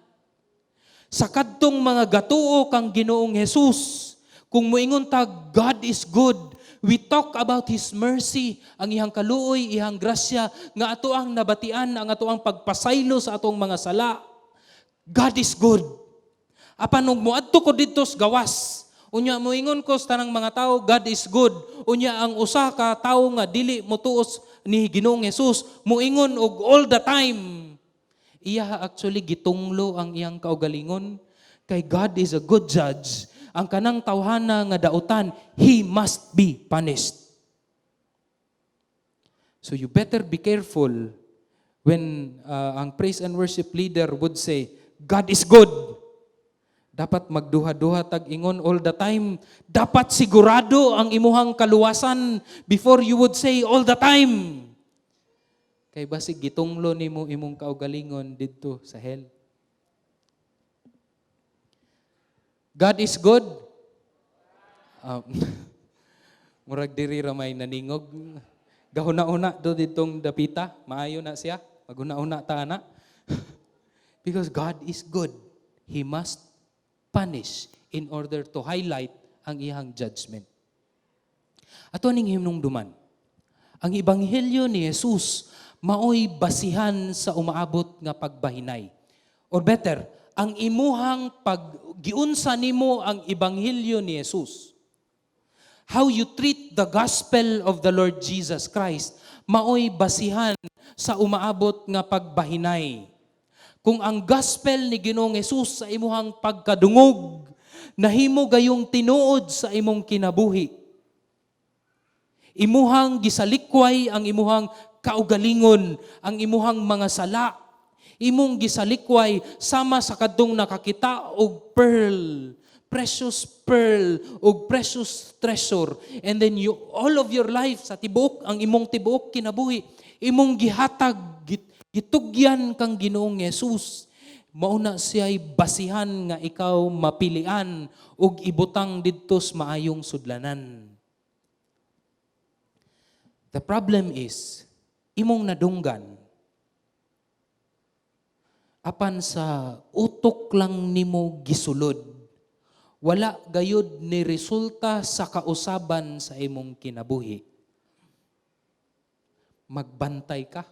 A: Sa kadtong mga gatuo kang Ginoong Jesus, kung moingon ta God is good, we talk about His mercy, ang iyang kaluoy, iyang grasya, nga ato ang nabatian, ang ato ang pagpasaylo sa atong mga sala. God is good. Apan ug moadto ko didto sa gawas, unya moingon ko sa tanang mga tao, "God is good." Unya ang usa ka tawo nga dili motuos ni Ginoong Jesus, moingon og "all the time." Iya actually gitunglo ang iyang kaugalingon kay God is a good judge. Ang kanang tawhana nga dautan, he must be punished. So you better be careful when ang praise and worship leader would say, "God is good." Dapat magduha-duha tag ingon "all the time." Dapat sigurado ang imuhang kaluwasan before you would say "all the time." Kay basig gitunglo nimo imong kaugalingon didto sa hell. God is good. Murag diri ra may naningog. Gahuna-una do ditong dapita, maayo na siya. Maghuna-una ta ana. Because God is good. He must punish in order to highlight ang iyang judgment. Ato ning hinumduman, ang ebanghelyo ni Jesus maoy basihan sa umaabot nga pagbahinay. Or better, ang imuhang pag giunsa nimo ang ebanghelyo ni Jesus. How you treat the gospel of the Lord Jesus Christ maoy basihan sa umaabot nga pagbahinay. Kung ang gospel ni Ginoong Jesus sa imuhang pagkadungog, nahimo gayong tinuod sa imong kinabuhi. Imuhang gisalikway ang imuhang kaugalingon, ang imuhang mga sala. Imong gisalikway sama sa kadtong nakakita og pearl, precious pearl og precious treasure. And then you all of your life, sa tibuok ang imong tibuok kinabuhi, imong gihatag, gitugyan kang Ginoong Jesus. Mauna siya'y basihan nga ikaw mapilian ug ibutang didto sa maayong sudlanan. The problem is, imong nadunggan, apan sa utok lang nimo gisulod, wala gayud ni resulta sa kausaban sa imong kinabuhi. Magbantay ka.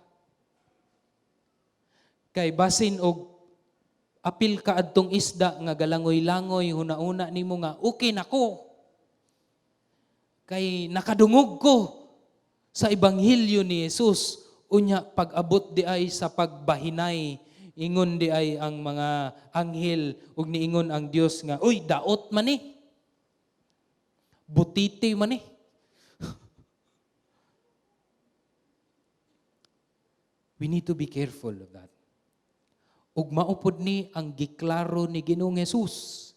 A: Kay basin og apil ka adtong isda nga galangoy-langoy, huna-huna nimo nga okay nako. Kay nakadungog ko sa ebanghelyo ni Jesus. Unya pag-abot di ay sa pagbahinay, ingon di ay ang mga anghel ug niingon ang Dios nga, "Uy, daot man ni. Butiti man ni." We need to be careful of that. Ug maupod ni ang giklaro ni Ginoong Jesus.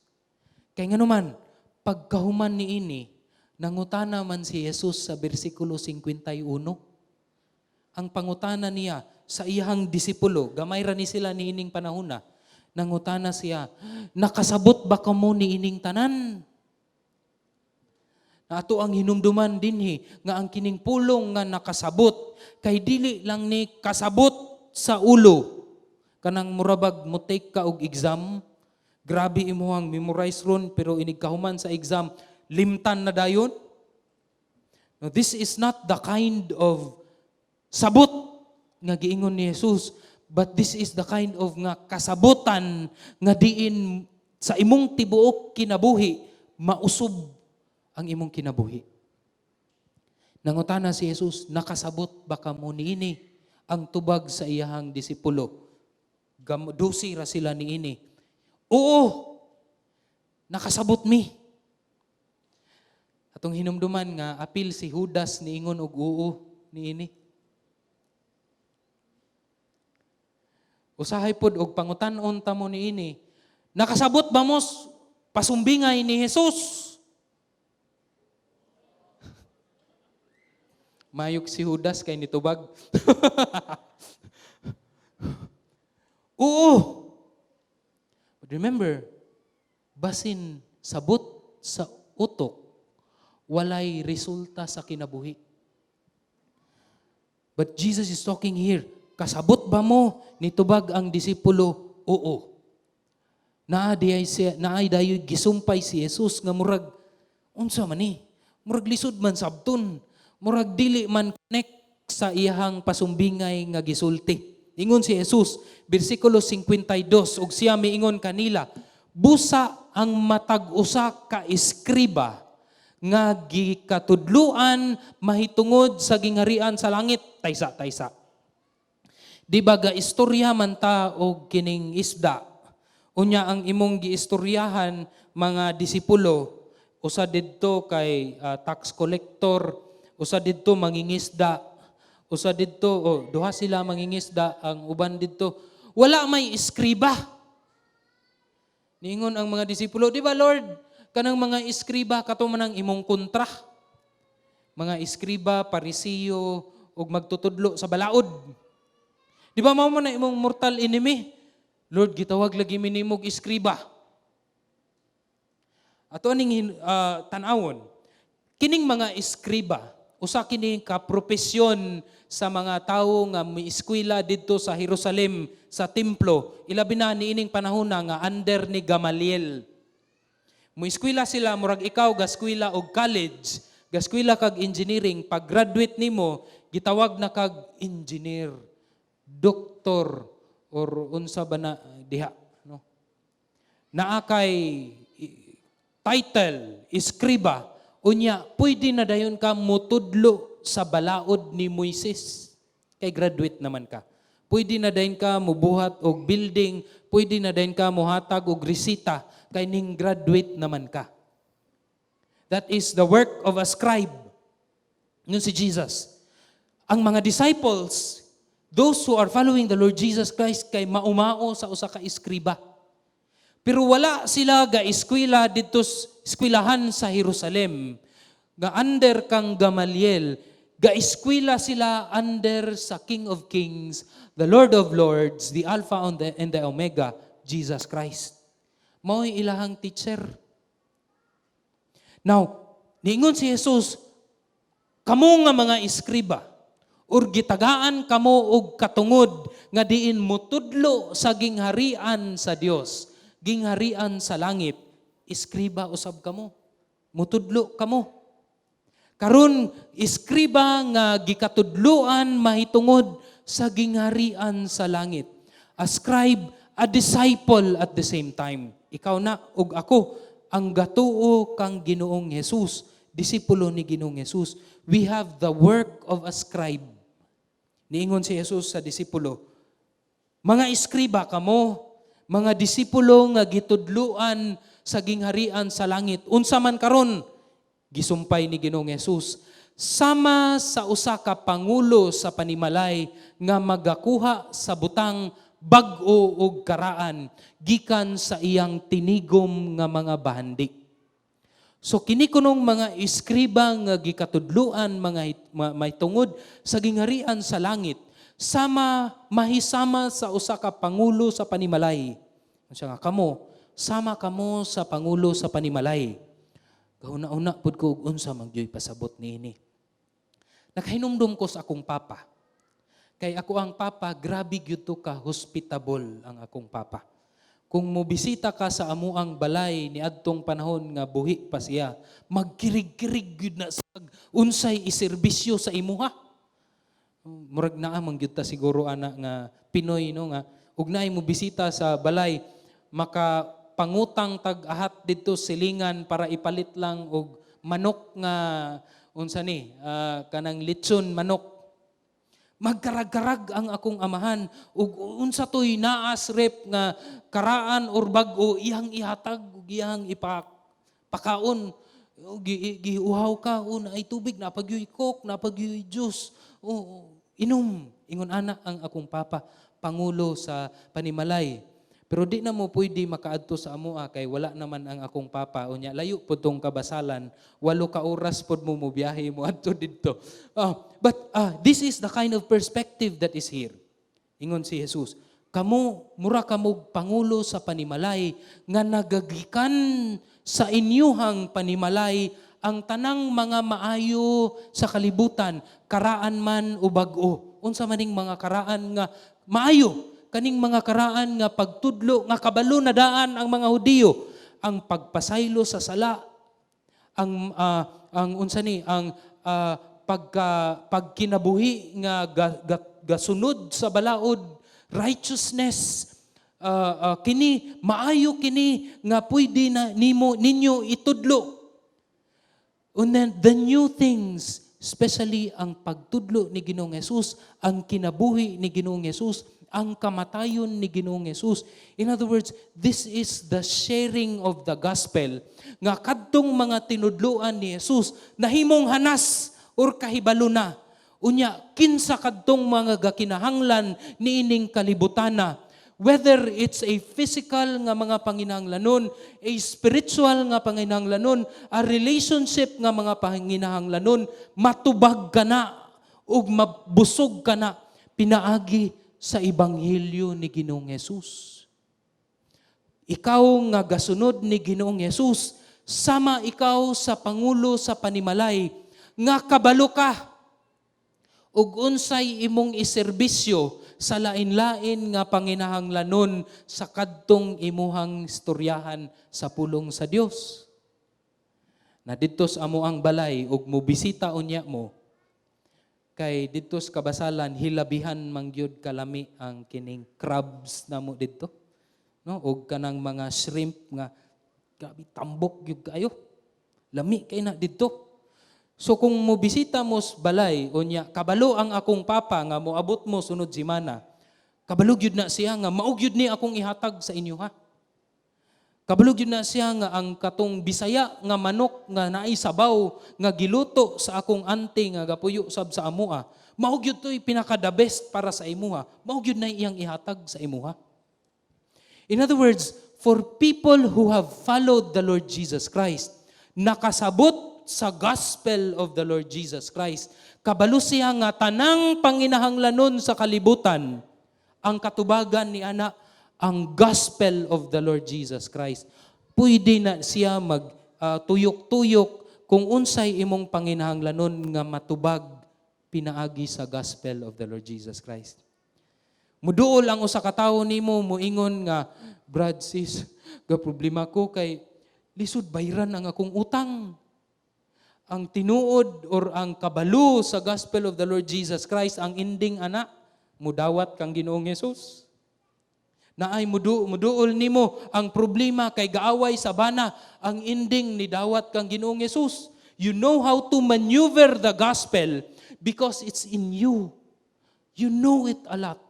A: Kay nganuman, pagkahuman niini, nangutana man si Jesus sa bersikulo 51. Ang pangutana niya sa iyang disipulo, gamay ra ni sila niining panahona, nangutana siya, "Nakasabot ba kamo niining tanan?" Na ato ang hinumduman dinhi nga ang kining pulong nga nakasabot kay dili lang ni kasabot sa ulo. Kanang murabag mo take ka og exam, grabe imuhang memorize ron, pero inig kahuman sa exam, limtan na dayon. No, this is not the kind of sabot nga giingon ni Jesus, but this is the kind of nga kasabutan nga diin sa imong tibuok kinabuhi mausob ang imong kinabuhi. Nangutana si Jesus, "Nakasabot ba kamo niini?" Ang tubag sa iyahang disipulo, 12 ra sila niini, "Oo, nakasabot mi." Atong hinumduman nga apil si Judas niingon og oo niini. Usahay pod og pangutan-on ta mo niini. Nakasabot ba mos pasumbingay ni Jesus? Mayok si Judas kay nitubag. Oo. But remember, basin sabot sa utok, walay resulta sa kinabuhi. But Jesus is talking here, "Kasabot ba mo?" Nitubag ang disipulo, "Oo." Naa diay siya, naay dayoy gisumpay si Jesus nga murag unsa man ni? Murag lisod man sabton. Murag dili man connect sa iyahang pasumbingay nga gisulti. Ingon si Jesus, bersikulo 52, ug siya miingon kanila, "Busa ang matag usa ka eskriba nga gikatudluan mahitungod sa gingharian sa langit." Taysa, taysa. Di ba ga istorya man ta og kining isda? Unya ang imong giistoryahan mga disipulo, usa didto kay tax collector, usa didto mangingisda, usa didto, oh, duha sila mangingisda, ang uban didto wala may eskriba. Niingon ang mga disipulo, "Di ba, Lord, kanang mga eskriba kato man ang imong kontra? Mga eskriba, Parisiyo ug magtutudlo sa balaod. Di ba mao man na imong mortal enemy? Lord, gitawag lagi mi nimog eskriba." Ato aning tan-awon, kining mga eskriba, usa kini ka propesyon sa mga tawo nga mieskwela didto sa Jerusalem sa templo, ilabi na niining panahon na nga under ni Gamaliel. Mueskwela sila, murag ikaw gaskwela og college, gaskwela kag engineering, pag graduate nimo gitawag na kag engineer, doktor or unsa ba na diha, no? Naa kay title, eskriba, unya pwede na dayon ka mutudlo sa balaod ni Moises. Kay graduate naman ka. Pwede na dayon ka mubuhat og building, pwede na dayon ka muhatag og resita kay ning graduate naman ka. That is the work of a scribe. Yun si Jesus. Ang mga disciples, those who are following the Lord Jesus Christ, kay maumao sa usa ka eskriba. Pero wala sila ga eskwela didto sa eskwelahan sa Jerusalem nga under kang Gamaliel, ga eskwela sila under sa King of Kings, the Lord of Lords, the Alpha and the Omega, Jesus Christ. Mao'y ilahang teacher. Now, niingon si Jesus, "Kamo nga mga eskriba, or gitagaan kamo og katungod nga diin mutudlo sa gingharian sa Dios, gingharian sa langit, eskriba usab kamo. Mutudlo kamo. Karon, eskriba nga gikatudloan mahitungod sa gingharian sa langit." A scribe, a disciple at the same time. Ikaw na ug ako ang gatuo kang Ginoong Jesus, disipulo ni Ginoong Jesus. We have the work of a scribe. Niingon si Jesus sa disipulo, "Mga eskriba kamo, mga disipulo nga gitudluan sa gingharian sa langit." Unsa man karon? Gisumpay ni Ginoong Jesus, "Sama sa usa ka pangulo sa panimalay nga magakuha sa butang bag-o ug karaan gikan sa iyang tinigom nga mga bahandi." So kini kunong mga eskriba nga gikatudluan mga mahitungod sa gingharian sa langit, sama mahisama sa usa ka pangulo sa panimalay. Siya nga kamo, sama kamo sa pangulo sa panimalay. Gahuna-una pud ko og unsa man gyud pasabot niini. Nakahinumdum ko sa akong papa. Kay ako ang papa, grabe gyud to ka hospitable ang akong papa. Kung mobisita ka sa amuang balay ni adtong panahon nga buhi pa siya, magkirig-kirig gyud na sa unsay iserbisyo sa imuha. Murag naa man gyud ta siguro ana nga Pinoy, no, nga ug naay mo bisita sa balay, maka pangutang tag ahat didto silingan para ipalit lang og manok nga unsa ni kanang litson manok. Magkarag-karag ang akong amahan ug unsa toy naas rep nga karaan or bag-o, iyang ihatag ug iyang ipakaon. O, giuhaw ka o naay tubig, napagyoy Coke, napagyoy juice o, inom. Ingon ana ang akong papa, pangulo sa panimalay. Pero di na mo pwede makaadto sa amoa kay wala naman ang akong papa. Unya layo pud tong Kabasalan, 8 ka oras pod mo mobiyahe mo adto didto. But this is the kind of perspective that is here. Ingon si Jesus, "Kamo mura kamog pangulo sa panimalay nga nagagikan sa inyuhang panimalay Ang tanang mga maayo sa kalibutan, karaan man o bag-o. Unsa maning mga karaan nga maayo? Kaning mga karaan nga pagtudlo nga kabalo na daan ang mga Hudiyo, ang pagpasaylo sa sala, ang unsa ni ang pagka pagkinabuhi nga gasunod sa balaod, righteousness, kini maayo kini nga pwede na nimo ninyo itudlo. And then the new things, especially ang pagtudlo ni Ginoong Jesus, ang kinabuhi ni Ginoong Jesus, ang kamatayon ni Ginoong Jesus. In other words, this is the sharing of the gospel nga kadtong mga tinudloan ni Jesus nahimong hanas or kahibalo na. Unya, kinsa kadtong mga gakinahanglan niining kalibutana, whether it's a physical nga mga panginahanglanon, a spiritual nga panginahanglanon, a relationship nga mga panginahanglanon, matubag ka na ug mabusog ka na pinaagi sa ebanghelyo ni Ginoong Hesus. Ikaw nga gasunod ni Ginoong Hesus, sama ikaw sa pangulo sa panimalay nga kabalo ka ug unsay imong iserbisyo sa lain-lain nga panginahanglanon sa kadtong imuhang istoryahan sa pulong sa Dios. Na didto sa amo ang balay ug mobisita unya mo kay didto sa Kabasalan, hilabihan mangyud kalami ang kining crabs namo didto. No, ug kanang mga shrimp nga grabe tambok gyud kaayo. Lami kay na didto. So kung mobisita mo sa balay unya kabalo ang akong papa nga moabot mo sunod semana. Kabalo gyud na siya nga mao gyud ni akong ihatag sa inyo ha. Kabalo gyud na siya nga ang katong Bisaya nga manok nga naay sabaw nga giluto sa akong auntie nga gapuyo sab sa amoa. Mao gyud to'y pinaka the best para sa imuha. Mao gyud na iyang ihatag sa imuha. In other words, for people who have followed the Lord Jesus Christ, nakasabot sa gospel of the Lord Jesus Christ, kabalo siya nga tanang panginahanglanon sa kalibutan, ang katubagan ni ana ang gospel of the Lord Jesus Christ. Pwede na siya mag tuyok-tuyok kung unsay imong panginahanglanon nga matubag pinaagi sa gospel of the Lord Jesus Christ. Muduol ang usa ka tawo nimo, muingon nga, "Brad, sis, ga problema ko kay lisod bayran ang akong utang." Ang tinuod or ang kabalo sa gospel of the Lord Jesus Christ, ang ending ana, mudawat kang Ginoong Hesus. Naay muduol nimo, ang problema kay gaaway sa bana, ang ending ni dawat kang Ginoong Hesus. You know how to maneuver the gospel because it's in you. You know it a lot.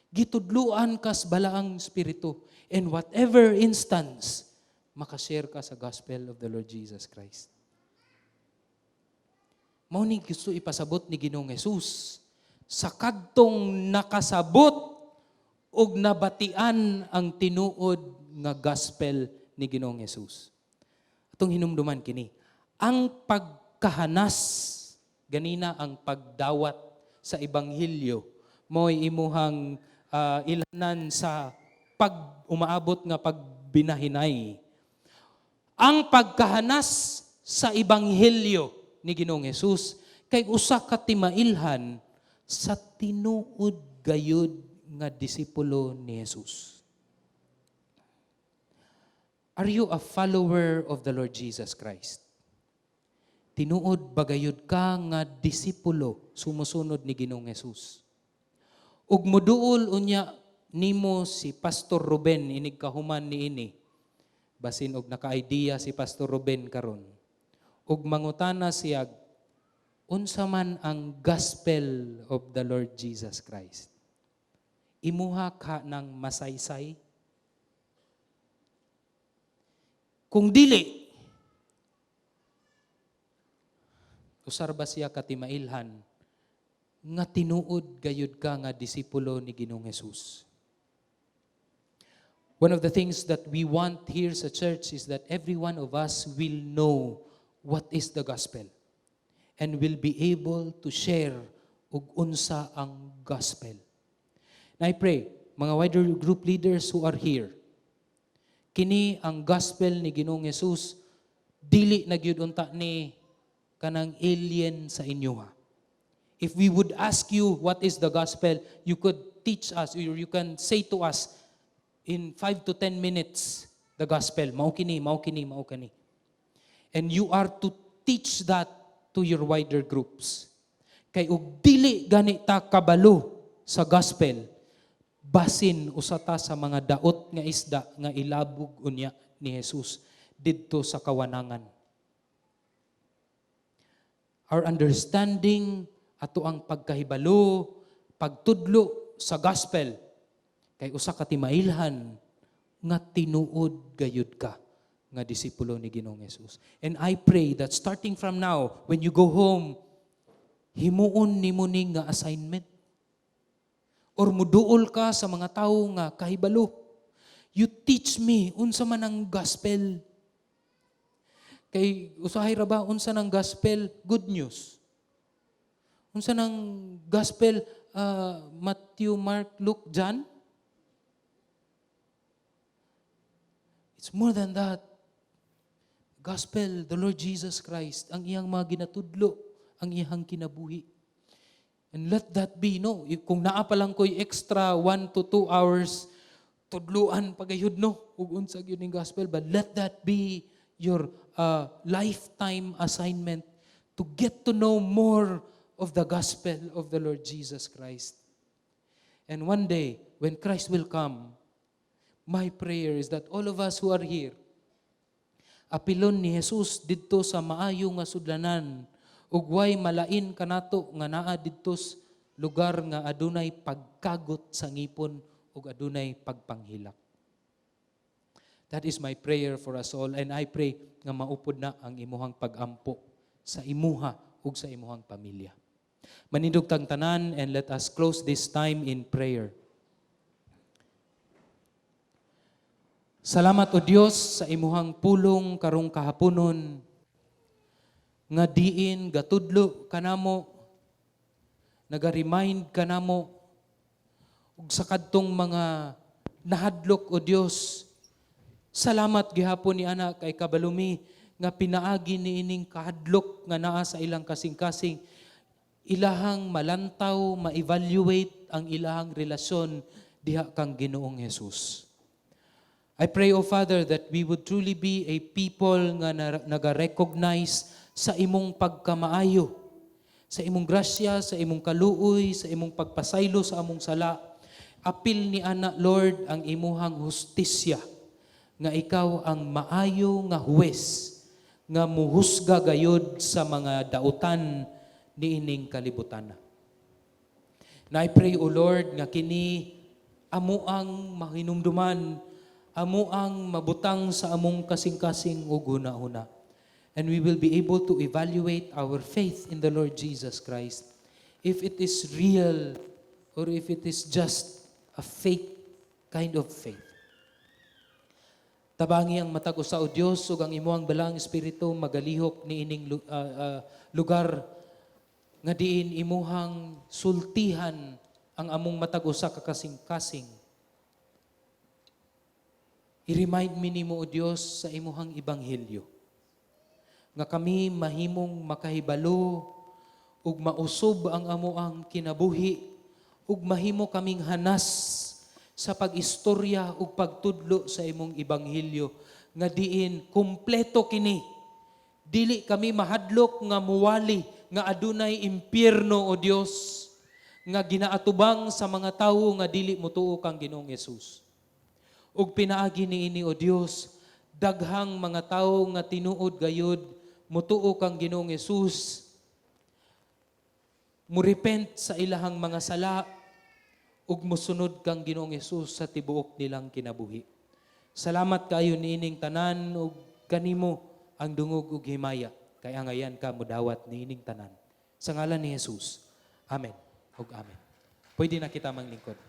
A: Gitudluan kas balaang espiritu. In whatever instance, makashare ka sa gospel of the Lord Jesus Christ. Mao ni gusto ipasabot ni Ginoong Hesus sa kadtong nakasabot og nabatian ang tinuod nga gospel ni Ginoong Hesus. Atong hinumduman kini, ang pagkahanas ganina, ang pagdawat sa ebanghelyo, mo'y imuhang ilanan sa pag umaabot nga pagbinahinay. Ang pagkahanas sa ebanghelyo ni Ginoong Hesus kay usa ka timailhan sa tinuod gayud nga disipulo ni Jesus. Are you a follower of the Lord Jesus Christ? Tinuod ba gayud ka nga disipulo, sumusunod ni Ginoong Hesus? Ug muduol unya nimo si Pastor Ruben inig kahuman niini. Basin og naka-idea si Pastor Ruben karon. Ug mangutana siya, "Unsa man ang gospel of the Lord Jesus Christ?" Imuha ka ng masaysay? Kung dili, usar ba siya katimailhan nga tinuod gayud ka nga disipulo ni Ginoong Hesus? One of the things that we want here sa church is that every one of us will know what is the gospel and will be able to share ug unsa ang gospel. And I pray, mga wider group leaders who are here, kini ang gospel ni Ginoong Hesus. Dili na gyud unta ni kanang alien sa inyo ha. If we would ask you what is the gospel, you could teach us or you can say to us in 5 to 10 minutes the gospel. Mao kini, mao kini, mao kini. And you are to teach that to your wider groups. Kay og dili gani ta kabalo sa gospel, basin usa ta sa mga daot nga isda nga ilabog unya ni Jesus didto sa kawanangan. Our understanding, ato ang pagkahibalo, pagtudlo sa gospel, kay usa ka timailhan nga tinuod gayud ka nga disipulo ni Ginoong Jesus. And I pray that starting from now, when you go home, himuon nimo ni nga assignment. Or muduol ka sa mga tawo nga kahibalo. "You teach me unsa man ang gospel." Kay usahay ra ba, unsa nang gospel? Good news. Unsa nang gospel? Matthew, Mark, Luke, John? It's more than that. Gospel, the Lord Jesus Christ, ang iyang mga ginatudlo, ang iyang kinabuhi. And let that be, no? Kung naa pa lang ko'y extra 1 to 2 hours, tudluan pagayud, no? Ug unsa gyud ning gospel, but let that be your lifetime assignment to get to know more of the gospel of the Lord Jesus Christ. And one day, when Christ will come, my prayer is that all of us who are here, apilon ni Jesus didto sa maayo nga sudlanan ug way malain kanato nga naa didto sa lugar nga adunay pagkagot sa ngipon ug adunay pagpanghilak. That is my prayer for us all, and I pray nga maupod na ang imuhang pagampo sa imuha ug sa imuhang pamilya. Manindog tang tanan and let us close this time in prayer. Salamat, O Dios, sa imuhang pulong karong kahaponon nga diin gatudlo kanamo, naga-remind kanamo ug sa kadtong mga nahadlok. O Dios, salamat gihapon ni ana kay kabalo mi nga pinaagi ni ining kahadlok nga naa sa ilang kasing-kasing, ilahang malantaw, ma-evaluate ang ilahang relasyon diha kang Ginoong Jesus. I pray, O Father, that we would truly be a people nga naga-recognize sa imong pagkamaayo, sa imong grasya, sa imong kaluoy, sa imong pagpasaylo sa among sala. Apil ni ana, Lord, ang imuhang hustisya, nga ikaw ang maayo nga huwes, nga muhusga gayod sa mga dautan niining kalibutan. Na I pray, O Lord, nga kini amo ang mahinumduman, amo ang mabutang sa among kasing-kasing ug huna-huna. And we will be able to evaluate our faith in the Lord Jesus Christ, if it is real or if it is just a fake kind of faith. Tabangi ang matag usa, o Dios, ug ang imuhang Balaang Espiritu magalihok niining lugar nga diin imuhang sultihan ang among matag usa ka kasing-kasing. I-remind mi nimo, O Dios, sa imuhang ebanghelyo. Nga kami mahimong makahibalo ug mausob ang amoang kinabuhi ug mahimo kaming hanas sa pag-istorya ug pagtudlo sa imong ebanghelyo nga diin kumpleto kini. Dili kami mahadlok nga muwali nga adunay impyerno, O Dios, nga ginaatubang sa mga tawo nga dili motuo kang Ginoong Hesus. Ug pinaagi niini, O Dios, daghang mga tawo nga tinuod gayud motuo kang Ginoong Hesus, mo-repent sa ilahang mga sala ug mosunod kang Ginoong Hesus sa tibuok nilang kinabuhi. Salamat kayo niining tanan ug kanimo ang dungog ug himaya kay angayan ka modawat niining tanan. Sa ngalan ni Jesus. Amen. Ug amen. Pwede na kita manglingkod.